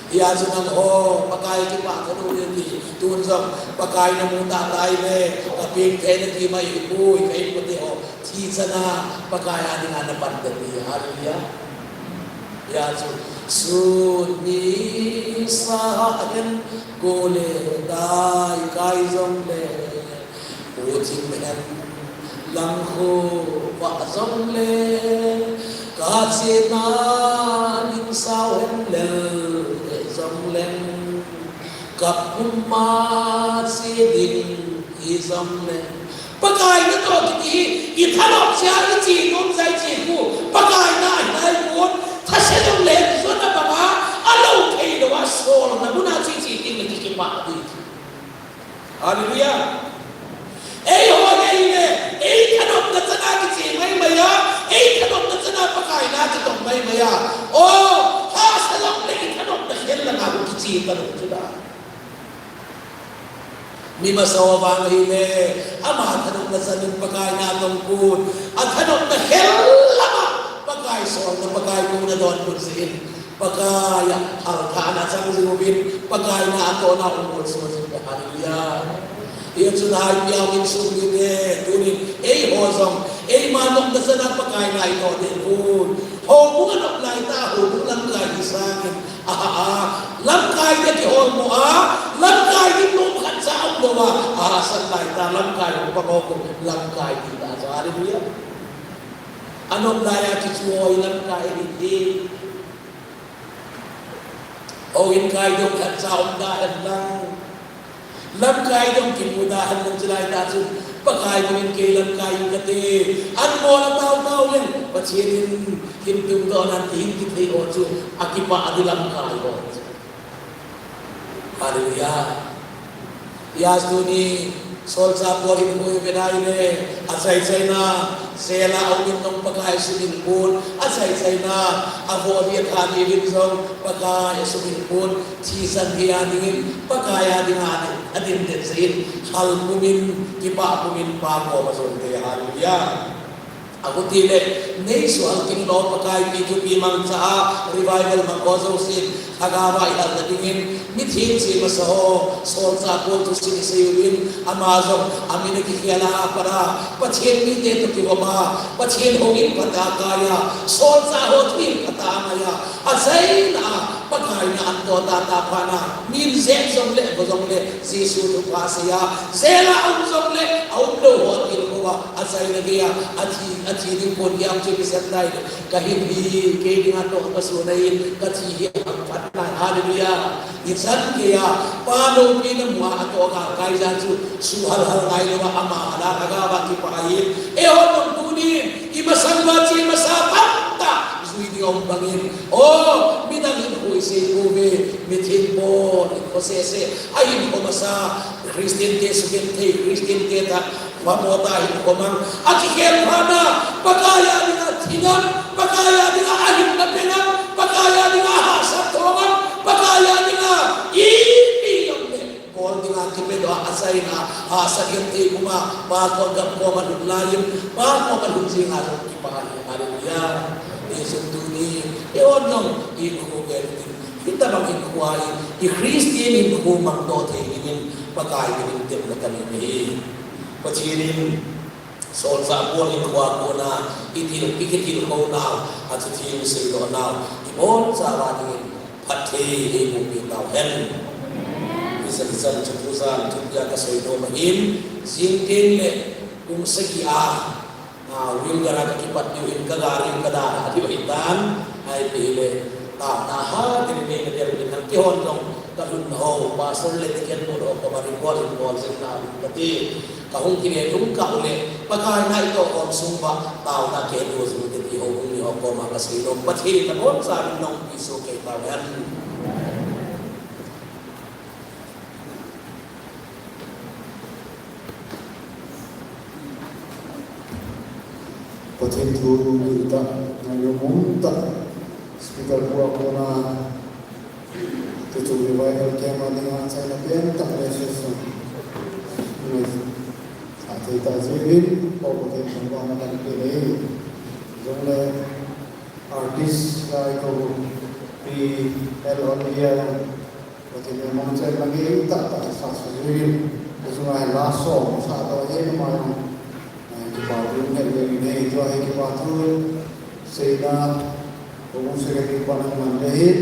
Hia chu nangho, Pakai kipah thanom in ti, tun jong, Pakai na mu ta tai le, ka peng thei na ti mai pui, ka in ko te ho, thi chana, Pakai a dinga na pan te ti, hallelujah. Hia chu, sun ni sa hen, ko le dai kai jong le, Pu thim hen lang khu vah jong le, ka chena ning sao hen lel jong leng, ka pum ma che ding hi jong leng. Pakai na toh kiti hi, i thanop sia i chi nom jai chi khu, Pakai na hi nai pon, thase jong le, zona banga, a lo thei lo a sol na muna chi chi ting le ki kipah ding. Hallelujah. Eiho, ei le, ei thanopna chana kiche mai mai a, ei thanopna chana Pakai na kitong mai mai a. O, hahsa jong le i thanopna khel langa hu kiche ta lou chu da. Mi masa ho vang hi le, ama thanopna chanin Pakai na tong pon, a thanopna khel langa Pakai solna, Pakai kouna don pon jin. Pakai a, halkha na chang jing uvin, Pakai na a tohna um bol so jing uvin, hallelujah. Hia chun hai piau in sung ni te, tunin, eiho jong, eima nopna chana Pakai na i toh ding un. Houbung a nop lai ta, houbung lamkai hi sangin, aha, aha, lamkai te kihol mo a, lamkai ding nom khat cha um lou a, aha, san lai ta, lamkai hung pang ho ko, lamkai ding ta, hallelujah. A nop lai a kichu ho hi lamkai hi ti. Houin kai dong khat cha um da hen lang. Lamkai dong kimu da hen lang chulai ta chu. Pakai bangin kei lamkai in kate. An mo la tau tau leng. Pathen in hin tung doh nan ti hin kithei ho chu. A kipah a di lamkai ho. Hallelujah. Hia tuni, solchah Paul in hoi ve nai le, achai chaina, jela um in jong Pakai sumil pon, achai chaina, avoh le atha diuvin jong Pakai sumil pon, thisan hi a dingin, Pakai a dinga adin, adin den jeh in, hal pumin, kipah pumin, Pa koma jon te, hallelujah. Aguti le, nei suhal ting lo Pakai pi thupi mangcha a, revival mang ho jousen, lhagao a i halna dingin, mitheng che masa ho, solchah Paul thusim i sei uvin, ama jong, a min a kikhel a, a pat a, Pathen mite toh kigom a, Pathen houin phat a kai a, solchah ho thu in phat a ngai a, achaina a, Pakai na an toh tah tah phat na, min jep jong le, vo jong le, Jesu thupha sei a, jela um jong le, a um lou ho thil ho a, achaina gei a, athi, athi ding pon gei a um chu kisem nai le, ka hin hi, kei dinga toh ka sun ahin, ka thi hi a phat nai, hallelujah. Ichan gei a, Pa loupina mu a, atoh a kai jeh chu, suhal hal ngai lou a, ama hal a, lhagao a kipah ahi. Eiho jong tunin, i masang uva che masa tamtah, jui ding um bangin. O, midang hinkho i sei pouve, mitheng bol, hinkho seh seh, a hinkho masa, Christian te sugenthei, Christian te tah, vamota hinkho mang, a kikhel phat na, Pakai a dinga thi ngam, Pakai a dinga ahinna pe ngam, Pakai a dinga hahsat tho ngam, Pakai a dinga a, achaina, a, sakin ei puma, pa koma, koma lut laiyin, pa koma lut jing a, kipah e, hallelujah. Jesu tuni, eihon jong, hinkho gel in, hitabang hinkho a, i Christian hinkho mang doh thei dingin, Pakai minin temna kanei ahi. Pathen in, Solchah Paul in kua kona, i thil, i kitilkhou nau, athi thil seidoh nau, ibonchauva dingin, phatthei eiboh peh tauhen. Ichan ichan chu tujan, thupia kaseidoh ma in, jing teng le, kum sagi a, a, Wilgar a kakipat diu in kagari in kadalha diu ahitan, ahipeh le, taona ha, ding nei nadel in, nang kihon jong, kalhun ho, pastor le deacon ho, koma ring bol in bol jing nau, kati. Kahung kile lungkah uleh, Pakai ngaito khom sung uva, taona kei lou jing ute ti houbung mi ho koma kasei nom, Pathen in nabonchauvin nahung pi soh kei tauhen. Pathen thu giltah, ngainom umtah, speaker pu a kona, Tuchung revival camp a dinga achaina pentah message chu ngai sa thei tah jeh in, Pakai Pathen thangvahna kahin pe e. Jongle artist lai ko Pi L Olivia, Pathen in amangcha in nangei tahtah sa sa jeh in, tuchung a hi la som sa doh e, ama jong, eh, kipa thu ngai le ni nei, tua hi kipa thu seina, ko secretary pa nang man le hin.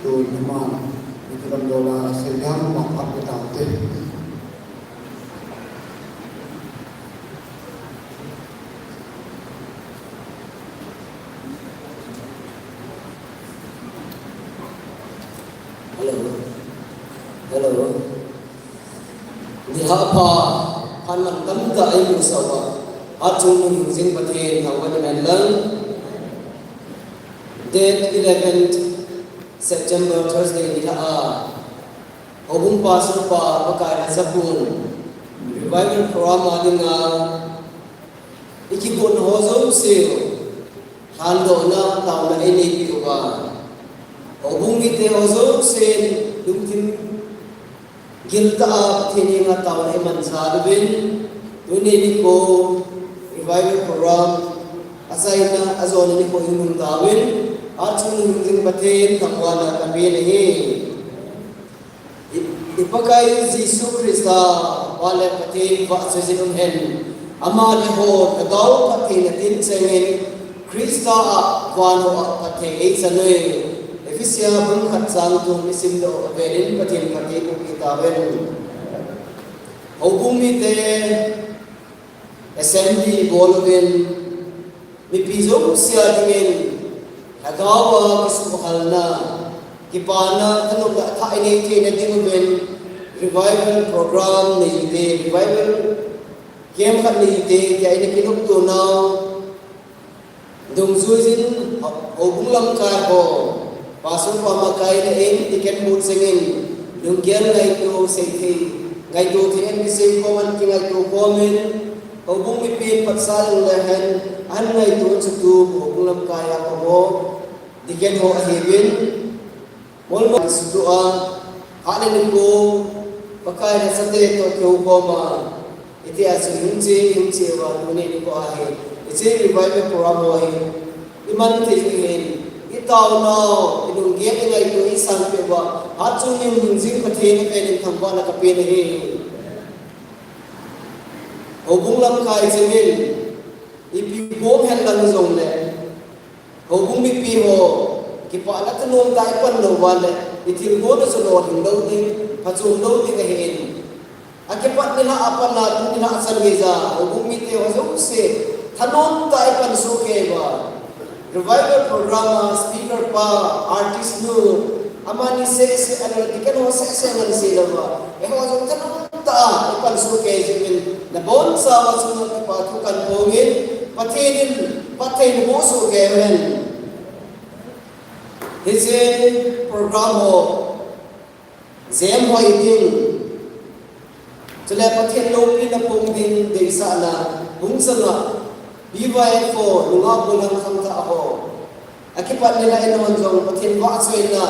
Tun ama, niki lam dola, sei jam ma phat pe taute. Hello. Hello. Nilhah pha, phat mantam tah eimusah uva, hatchungnung hingjing Pathen thangvah in umhen lang. Date eleventh September, Thursday nilhah a, houbung pastor pa Pakai lhacha pun revival program a dinga ikigon ho jouse lhandohna taona eineipi uva, houbung mite ho jousen lungthim giltah a Pathen henga taona iman jal uvin, tuni nikho revival program achaina ajona nikho ihin um tauvin, hatchungnung hingjing Pathen thangvahna kape ahi. I, i Pakai Jesu Christa vah le Pathen vahchoijin umhen. Ama le eiho lhagao phattheina tinchengin Christa a van hoa phatthei eichan uve. Ephesia bung khat chang thum isimdoh avelin Pathen phatthei eiboh peh tahen. Houbung mite assembly bol uvin, mipi jouse a dingin, lhagao a kisuhhalna, kipana, thanopna athah inei theina ding uvin, revival program nei ute, revival camp khat nei ute, tia ina kinopto nau, dungjuiyin, houbung lamkai ho, pastor pa Makai le in, deacon board sengin, lunggel ngaito seithei, ngaito thei in kisei khom in, kingaito khom in, houbung mipin phatsah jongle hen, ahin ngaito in sutup, houbung lamkai a pang ho, deacon ho ahiuvin, molmo sutup a, hale nikho, Pakai lhachate toh kihoukhom a, hitia chu hung che, hung che uva, tuni nikho a hi, hiche revival program ho hi, iman thei ding ahin, itaonau, ilunggel, ingaito, isangpeh uva, hatchungnung hingjing Pathen apen in thangvahna kape ahi. Houbung lamkai chengin, ipi bol hen lang jongle, houbung mipi ho, kipana thanom tah a ipan lou uva le, ithilgon u chu lolhing lou ding, phachom lou ding ahin. Akipat nilhah a pat a, tuni nilhah chan geija, houbung mite ho jouse, thanom tah a ipan soh kei uva. Revival program a speaker pa, artist nu, amani seh seh, ahilou le deacon ho seh seh ngan sei louva, eiho jong thanom tah a ipan soh kei jeh uvin, nabonchauva chunga kipa thu kahin phong in, Pathen in phatthei naboh soh kei uhen. Hiche program ho jem hoi ding, chule Pathen loupina phong ding deisahna, hung sanga, B Y F ho, nungah gollhang khangthah ho, akipat nilhah in hon jong Pathen vahchoina,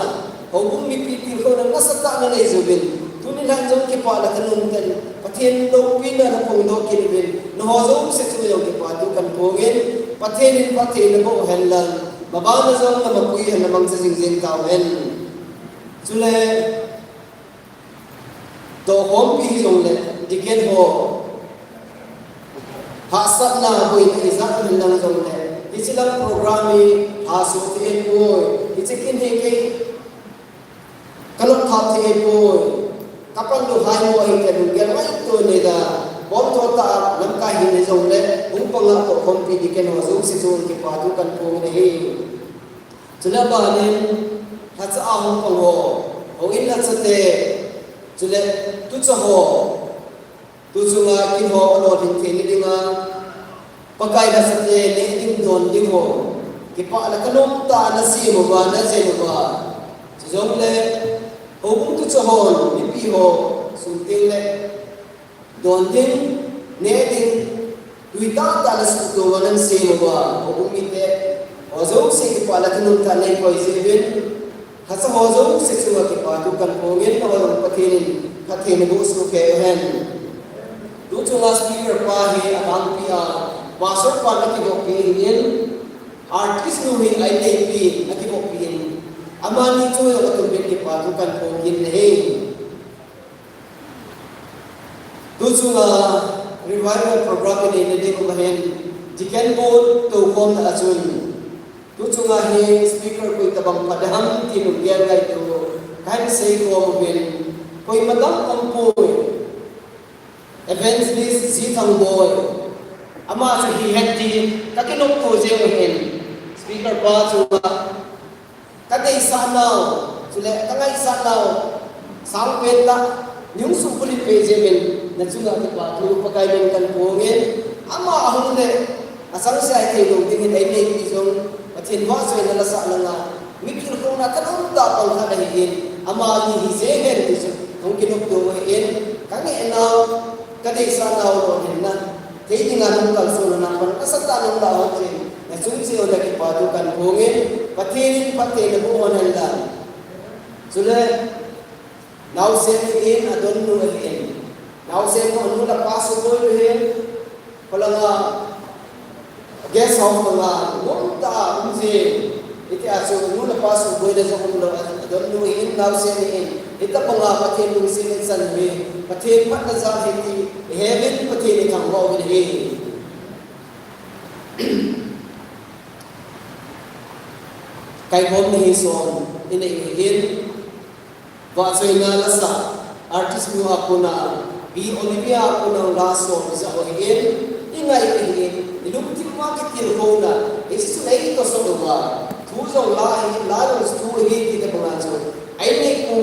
houbung mipi tilkhouna nasatah a nanei jouvin, Tuni lang jong kipah le thanom tah in, Pathen loupina naphongdoh kit uvin, nangho jouse chunga jong kipathu kaphongin, Pathen in phatthei naboh hen lang, mabana jong namapui hen, namangcha jingjing tauhen. Chule, tohkhompi hijongle, deacon ho, hahsatna boina ijat um hen lang jongle, hiche lang program hi haso thei poi, hiche kin hi kei, kanop thei poi, kapan lou hai mo hi kalunggel ngaito nei da, bom tho tah lamkai hin hijongle, hung panga tohkhompi deacon ho jouse chunga kipathu kaphongin ahi. Chule abanin, lhacha a hung pang ho, houin lhachate, chule tucha ho, tu chunga kin ho alolhin theina dinga, Pakai lhachate neh ding don ding ho, kipah le thanom tah a nasem uva, najen uva. Chujongle, houbung tucha hon, mipi ho, sun tengle, don ding, neh ding, tui tah tah le suhto uva nasem uva, houbung mite, ho jouse kipah le thanom tah a neikoi jeh uvin, lhacha ho jouse chunga kipathu kaphongin, nangho jong Pathen in phatthei naboh soh kei uhen. Tu chunga speaker pa hi alangpi a, pastor pan akivohpi ahin, artist nu hi a inneipi akivohpi in, amani chu jong atumbeh in kipathu kaphongin ahi. Tu chunga revival program inei nading um ahin, deacon board toukhomna a chun, tu chunga hi speaker koi tabang pha ding ham ti lunggel ngaito kahin seikhom uvin, koima dang umpoi, Evangelist G. Thangboi, ama chu hihen tin kakinopto jeng u ahin, speaker pa chunga kadeisah nau, chule kangaisah nau, sangpen tah, nahung suhbulhit peh jeh uvin, nachunga kipathu Pakai min kaphongin, ama ahung le, achangseh a hithei lou dingin a inneipi jong, Pathen vahchoina lasah langa, mi tilkhouna thanom tah pang khat ahin, amani hijeng hen ti chu, hung kinopto u ahin, kangeh nau, kadeisah nau lolhinna, thei dinga nahung kalsonna pan nasatah a nahung lah hon jeh in, nachung cheh uva kipathu kaphongin, Pathen in phatthei naboh hon hen lang. Chule, naosen ahin, adonnu ahin. Naosen ho nu le pa suboi u ahin. Kholanga guest house langa nomtah a um jin. Hitia chu nu le pa suboina jong umlou, adonnu ahin, naosen ahin. Hitabanga Pathen lungset ichan u hi, Pathen phatna jal ahi ti iheuvin, Pathen ithangvah uvin ahi. Kaikhomna hi som inei u ahin, vahchoina lasa, artist nu a kona, B. Olivia a kona la som ijah u ahin, ingai u ahin, ilungthim uva kitilkhouna, hiche chu eitohsot uva, thu jong la ahi, la jong thu ahi ti tabanga chu, a inneipu,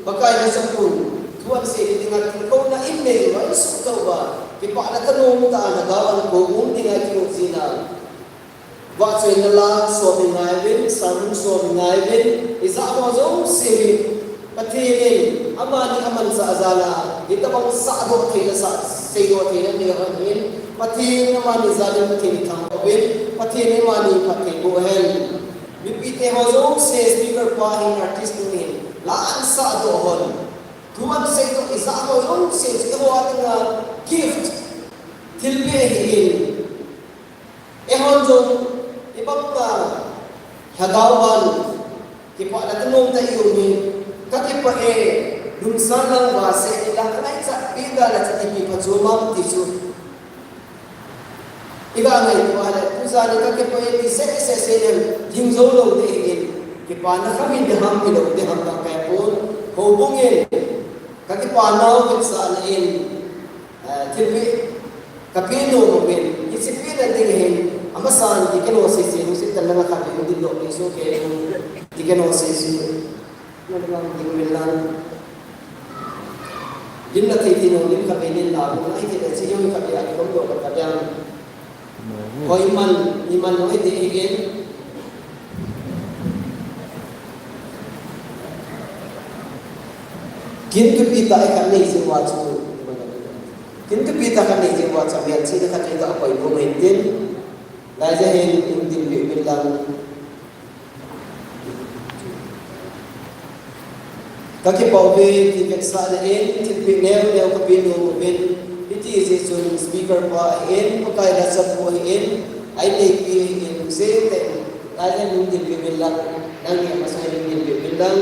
Pakai lhachapun, thu ahin sei dinga tilkhouna inei uva, isuhtoh uva, kipah le thanom tah a lhagao a um dinga kimu jin a. Vahchoina la som ingai uvin, sermon som ingai uvin, ijah ho jouse hi Pathen in amani amanchah jal a, hitabang sahdoh theina, sah, seidoh theina anei u ahin, Pathen in amani jal in Pathen ithangvah uvin, Pathen in amani phatthei boh hen. Mipite ho jouse, speaker pa hin, artist nu hin, la ahin sahdoh hon, thu ahin seidoh, ijah ho jouse, eiho a dinga gift, thilpeh ahin, eihon jong, ibanga lhagao van, kipah le thanom tah a i um hi, kakipah e, lungsan lang vase, ilah kangaichat pi dala chu ipi phachom ham ti chu. Iga ngaito a le, tujan hi kakipah e, ti seh seh seh le, ding jou lou ding ahin, kipana khamin ding ham, milou ding ham kahe pon, houbung in, kakipa nau vetsahna in, Ah, thilpeh, kapeh nom uvin, hiche pehna ding hin, amasan, deacon ho sese, hung seitan langa khatvei hung dingdoh peh soh kei, deacon ho sese. Nalunga ding uvin lang. Lim na thei thei nom, lim khatvei nin la, hung nai thei le, chi jong khatvei a, kikhom doh khat khat jong. Hoi man, iman hoi ding ahin. Kin thupi tah khat nei jing uva chu, kin thupi tah khat nei jing uva chu, melchihna khat nei tah a koi bou mai tin, lai ja hin in din peh peh lang. Ka kipah uve, ti vetsahna in, thilpeh neo neo ka pe nom uvin, hiti jeh chun speaker pa ahin, Pakai lhacha thu ahin, a inneipi ahin, jeh tah in, lai le lungdin peh uvin lang, nangni amasa lungdin peh uvin lang.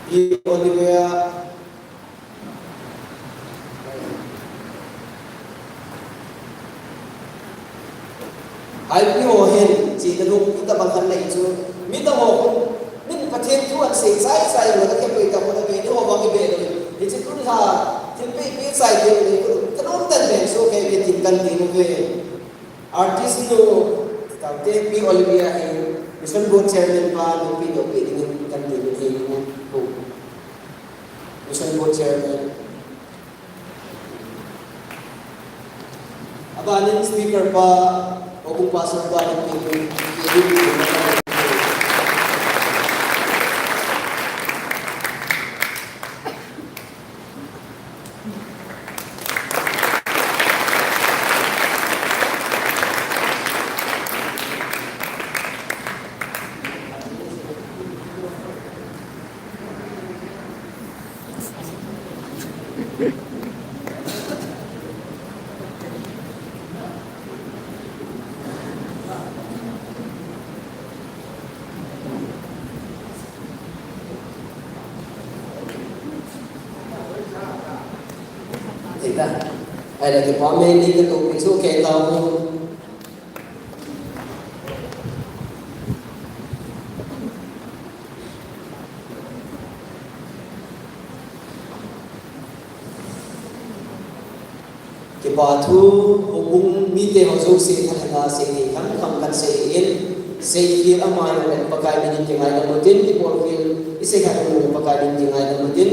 I Olivia, Ipi ho hin, chena lung itabang khat nei chu, midang ho khun, min Pathen thu ahin sei chai chai lou, ka kipah tah khun a ve, ni ho bang ive lou. Hiche tun ha, thilpeh peh chai lou, ka lung tan ve, so ke ke tin kan tin ve. Artist nu, Tangte Pi Olivia hi, Mission Board Chairman pa, nu pi nu pi ding kan tin ve, ko. Mission Board Chairman. Abanin speaker pa, Houbung Pastor pa, Ita, ai la kipa me ni ka tu pi su ke ta mu. Kipa thu, houbung mite ho jouse thalheng a seithei kham kham kan sei in, seikhel ama jong le Pakai min in kingaidam utin, kipolkhel i sei kha jong le Pakai min in kingaidam utin,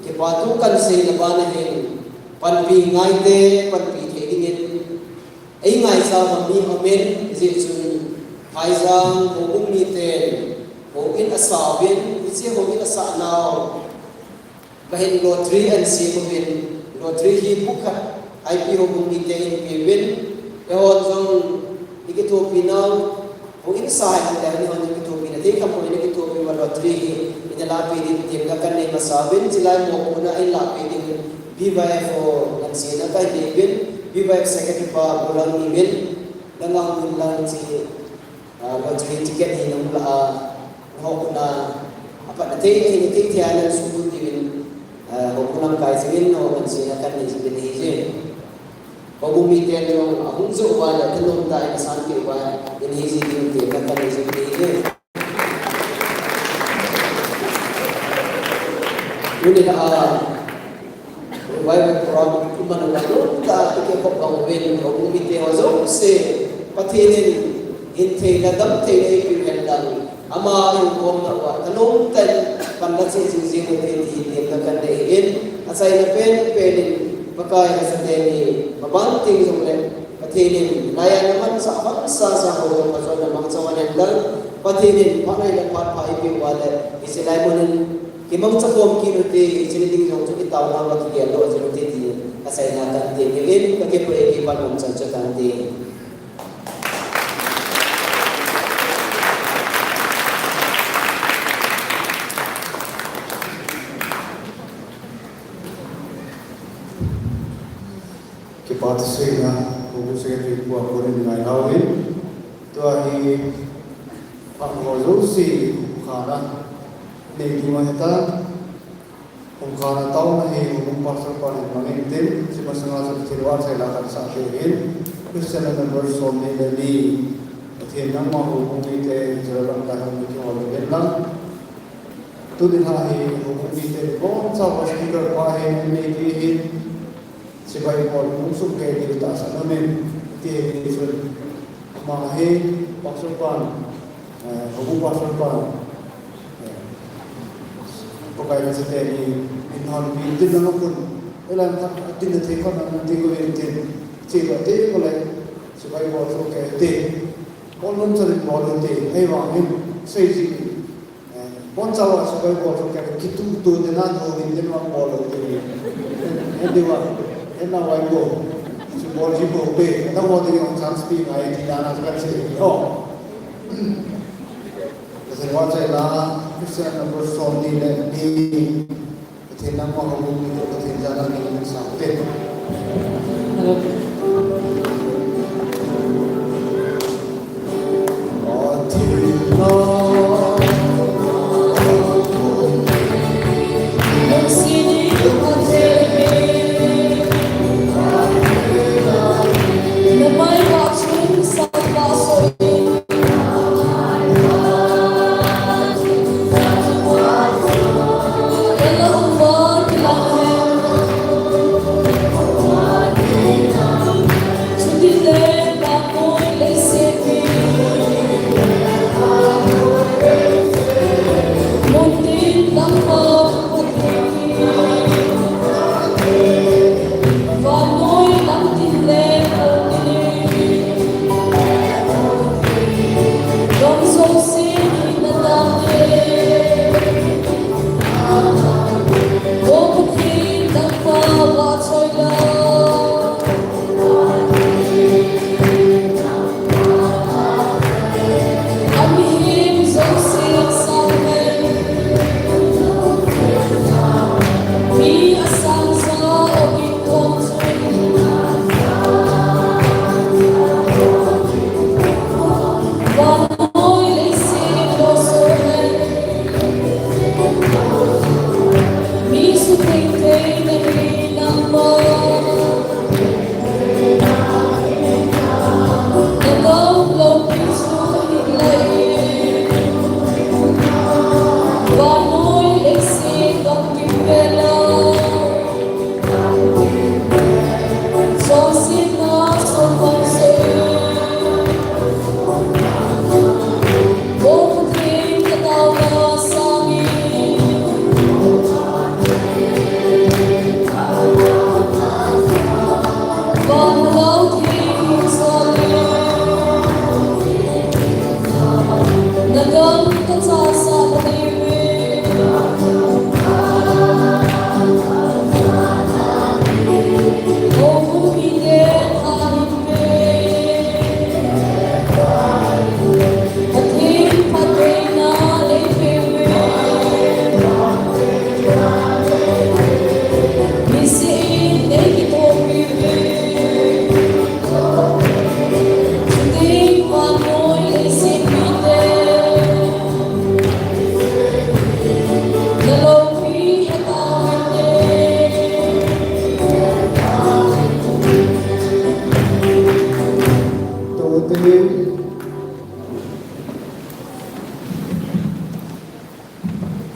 kipa thu kan sei na bana hin, panpi ngaite, panpi thei dingin, ei ngaichat uva mi aumin, hijeh chun, Phaijang houbung miten, houin asah uvin, hiche houin asah nau, Vahin lottery ahin sem uvin, lottery hi book khat, I P houbung mite ahin peuvin, eihon jong ikithopi nau, houin sa hai le eihon jong kithopina thei kham poi, ikithopi uva lottery hi, ina lapi ding tem la kanei masa uvin, chulai mo kona in lapi ding, B Y F ho langsena kahin nei uvin, B Y F secretary pa Bulang ni uvin, langa hung lang chi, Ah, lottery ticket hi nahung lah a, nahung kona, apatna thei, thei, thei, thei, nang suhbut diuvin, ah, houbung lamkai jingin, nahung mansina kanei jingin ahije. Houbung miten jong, ahung jou uva le, thanom tah in asanpeh uva, in ahije diu ti, kanei jingin ahije. Tuni a, Revival program iman uva lom tah a ikihop bang uvin, houbung mite ho jouse, Pathen in hin theina, dam theina eipeh uhen lang, ama eihukhomna uva, thanom tah in pan la cheh jing jing ute ti hi temna kanei in, achaina pen pen in, Pakai lhacha teni, maban teng jongle, Pathen in, laiya na mansah, mansah sa ho jong, pajona mangcha uhen lang, Pathen in, phat loi le phat pha eipeh uva le, hiche lai mun in, Kimangcha khom kit ute, hiche ni ding jong chu kitaona uva kigel lou jing ute ti, kaseina kati, tin, kakipah e, kipan um chan chu kati. Kipa thu seina, Houbung Secretary pu a konin ngai hao in. Tua hi, phat ho jouse, khana, nei ding ahi ta. Hung khan a taona hi Houbung Pastor pa hin mang intin, hiche masanga chu thil vahchoi la kahin sah thei ahin, Christian member somni le ni, Pathen nangma houbung mite, Israel lamkai hung mite ho le ven lang. Tuni a hi houbung mite ni boncha uva speaker pa hin, neipi hin, Chibai bol hung sum kei ding tahsan umin, ti hi chun. Ama hi pastor pan, eh, houbung pastor pan, eh, Pakai lhacha teni, min hon min tin na kun. Elan khat, tin na thei khat na tin ko tin. Chi ko te ko le, chibai bol sum kei te. Bol lom chan bol te. Ei vang hin, sei ji. Boncha uva sipai bol chu kei kituh tuh ding a, tuh ding ding a bol lou ding. Hiti uva, hiti uva bol. Chu bol chu bol pe, na bol ding a chance pe ngai ti dan a kan sei. Oh. Ka Vaichaina, Christian number som ni le ni. Pathen nangma hou ni, Pathen jana ni, ni sa te.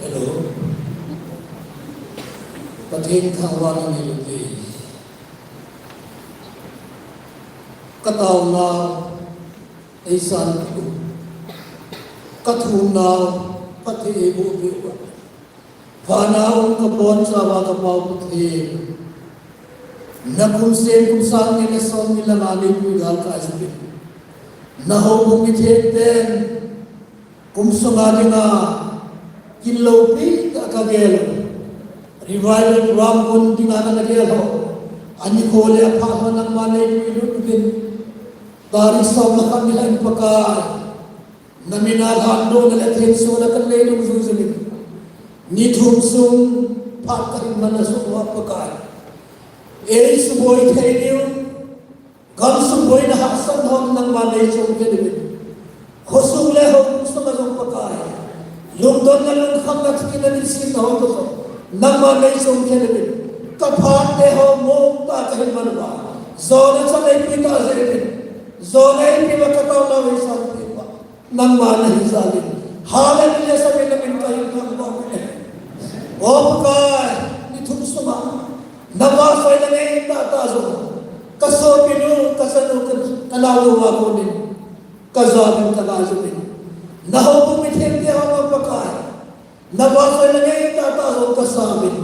Hello. Pathen thangvahna neipe. Ka taonau eisanpeh u. Ka thumnau phatthei eibohpeh uva, vana um ka bonchauva ka Pau Pathen, na kum sen kum sang ni le som ni le nga neipui galkai jeh in, na houbung mithengten kum sunga dinga kin loupi tah a ka gel u, revival program kon dinga na ka gel u, anikho le aphat ho nangma neipui lut uvin. Tarik som le khat nilhah in Pakai, na min a lhandohna le thensona ka nei dungjuijin, ni thum sung phat kahin man nasoh uva Pakai, ei suboi thei diu, gam suboina hahsatna hon nangma neichonkhel uvin. Khosung le houbung sunga jong Pakai, lungdonna lungkhamna thina dinsetna ho toh jong nangma neichonkhel uvin. Ka phat teho mong tah a kahin man uva, jona cha neipui tah jeh in, jona eipeh uva ka taonau eisanpeh uva, nangma nahi jal in, Hallelujah, sa min, na min kahin thangvah uve. O Pakai, ni thum sunga na vahchoina ngeitah tah jong ka sopinu, ka chanu, ka, ka naonu a konin ka jaovin, ka laiuvin. Na houbung mithengte ho jong Pakai, na vahchoina ngeitah tah jong ka sauvin.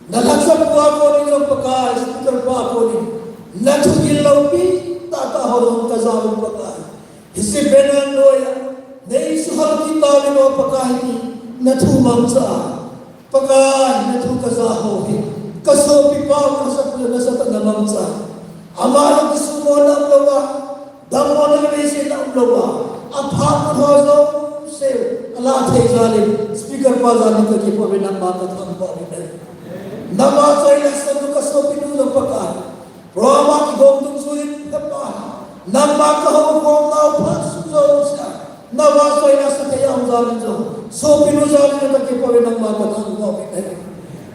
Na lhachapu a konin jong Pakai, speaker pa a konin, na thugil loupi tah tah ho jong ka jaovin Pakai. Hiche banner noiya neisuhal kit tauvin o Pakai, na thu mangcha a. Pakai, na thu ka ja ho hi ka sopipa u, ka sapu, nasatah a na mangcha. Ama jong kisumona umlouva, dammona le veisetna umlouva, aphat ho jong Seh, ala thei jal in, speaker pa jal in kakipah uve, nangma kathangvah uve. Nangma choi le sanu kasopinu jong Pakai. Program a kigong dungjuiyin Pakai. Nangma kahoukhom nau phat sung jouse a. Nangma choi le sathei a um jal in jong. Sopinu jal in kakipah uve, nangma kathangvah uve.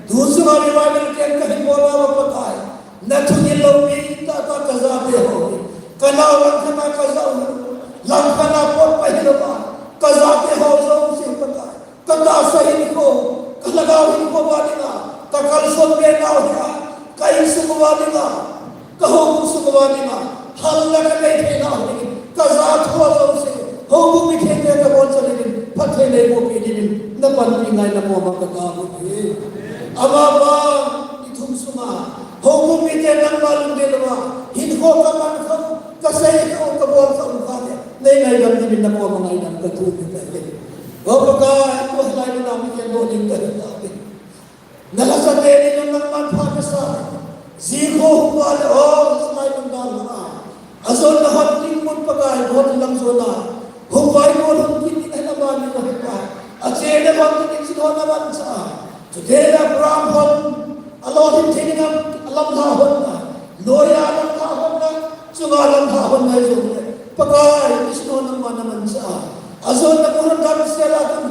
Tu chunga revival camp kahin bol nauva Pakai. Na thugil lou mi tah tah kajate ho. Kanao langkhat a kaja u. Langkhat a potpa hilou va. Kajate ho jouse Pakai. Katahsa hinkho. Kalhagao hinkho uva dinga. Kakalson be nau hi a. Ka insung uva dinga. Kahoubung sung uva dinga. Halna kanei thei nau hi. Kajat ho jouse. Houbung mithengte kaboncha dingin. Phatthei neiboh peh dingin. Napanpi ngai nakoma kataovin ahi. Amavang. Ithum sunga, houbung mite nangma lungdei louva, hinkho kaman kham, kasei kham, kabol kham kha le, nei ngaidam dingin nakoma ngaidam kathum ahi. O Pakai, tua hilai muna mi khen lou ding kahi tauve. Nalhachate ni jong nangman pha kasa, jikho hung uva le, o, hilai mun dan lou a. Ajonna hon ding mun Pakai, bol lang jona. Hung vaigol hung kit ding ahi amani Pakai. Achena hon ding in jin hon amanchah a. Chuteng le Abraham hon, alolhin thei ding a, alamlha hon a. Noah alamlha hon a, chunga lamlha hon a hijongle. Pakai, mission hon nangman amanchah a. Ajonna mun damsel a dam.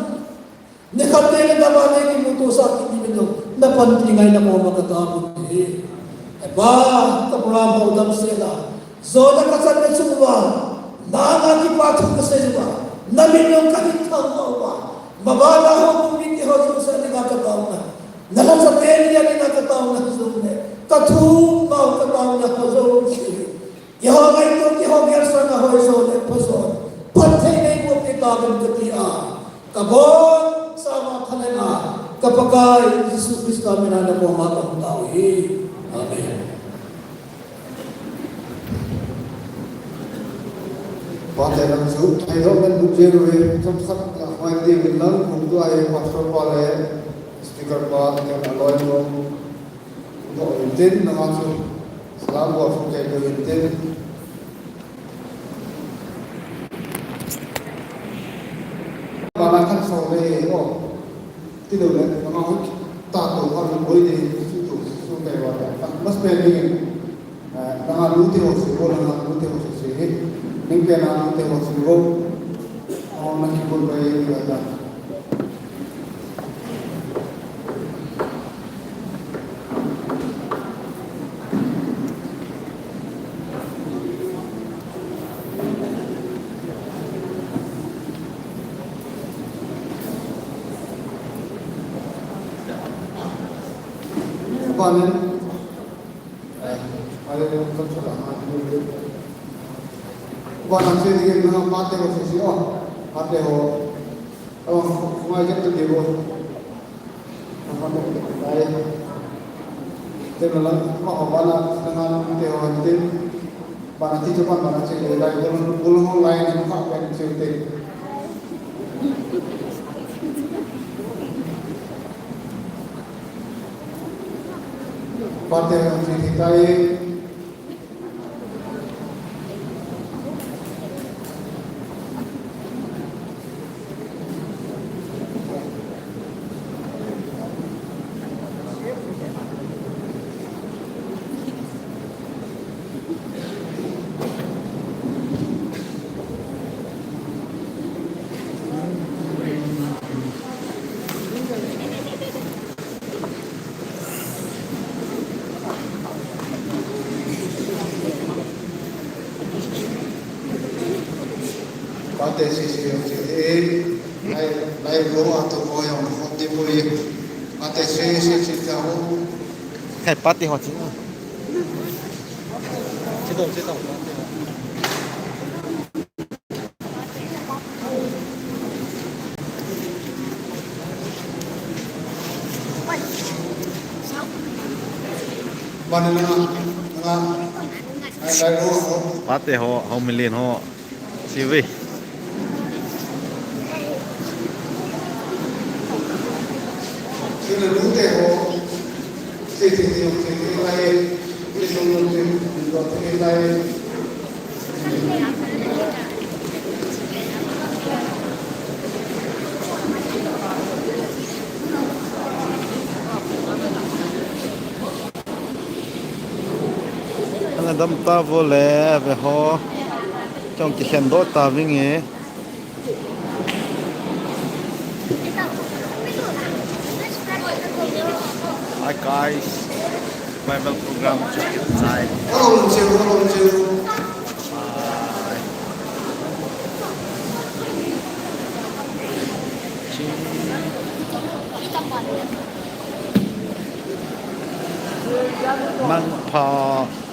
Nikhat teng le dam a nei kimuto sah kit dingin jong napanpi ngai nakoma kataovin ahi. He Pa, ka program ho damsel a. Jona kachanna chung uva, nanga kipa thu kasei uva, namin jong kahin thangvah uva. Mabana houbung mite ho jouse a dinga kataona. Nalhachate ni a dinga kataona hijongle. Kathum nau kataona ho jouse. Keiho ngaito, keiho gel sanga hoi jo le pha jo. Phatthei neiboh peh tauvin kati a. Kabonchauva thalenga, ka Pakai Jesu Christa mina nakoma kahung tao ahi. Amen. Pate lang chu, thei dong men buk jeng uve, chomkhat la hoi ti min lang, hung tu ai pastor pa le, speaker pa, le aloi mo. Doh intin, nanga chu salam bol sung kei doh intin. Bana khan so le o. Ti doh le, nanga hu ta to ha lu boi de, su to, su kei wa le. Mas pe ni, eh, nanga lu te ho su bol, nanga lu te ho su se. Ning pe na lu te ho su bol. O, na ki bol bai ni wa ta. Bana, eh, bana, bana, che ding na pate ho se si o, pate ho. Alo, ngai jep tu diu. Napa tu dai. Te na lang, ma ho bana, na ngan te ho te. Bana ti tu pan bana che dai, bul, bul ho lai na pa pen che te. Pate ho che dai. Pate sisi jong che e, lai, lai lo a to ko jong hom di poi. Pate sisi che ta ho. Hai pate ho che. Che to, che to. Pate ho, ho milen ho, sivi. Dam ta vo le ve ho. Chong kikhen doh ta vinge. Hi guys, Bible program chu kisai. Bye. Mangpha.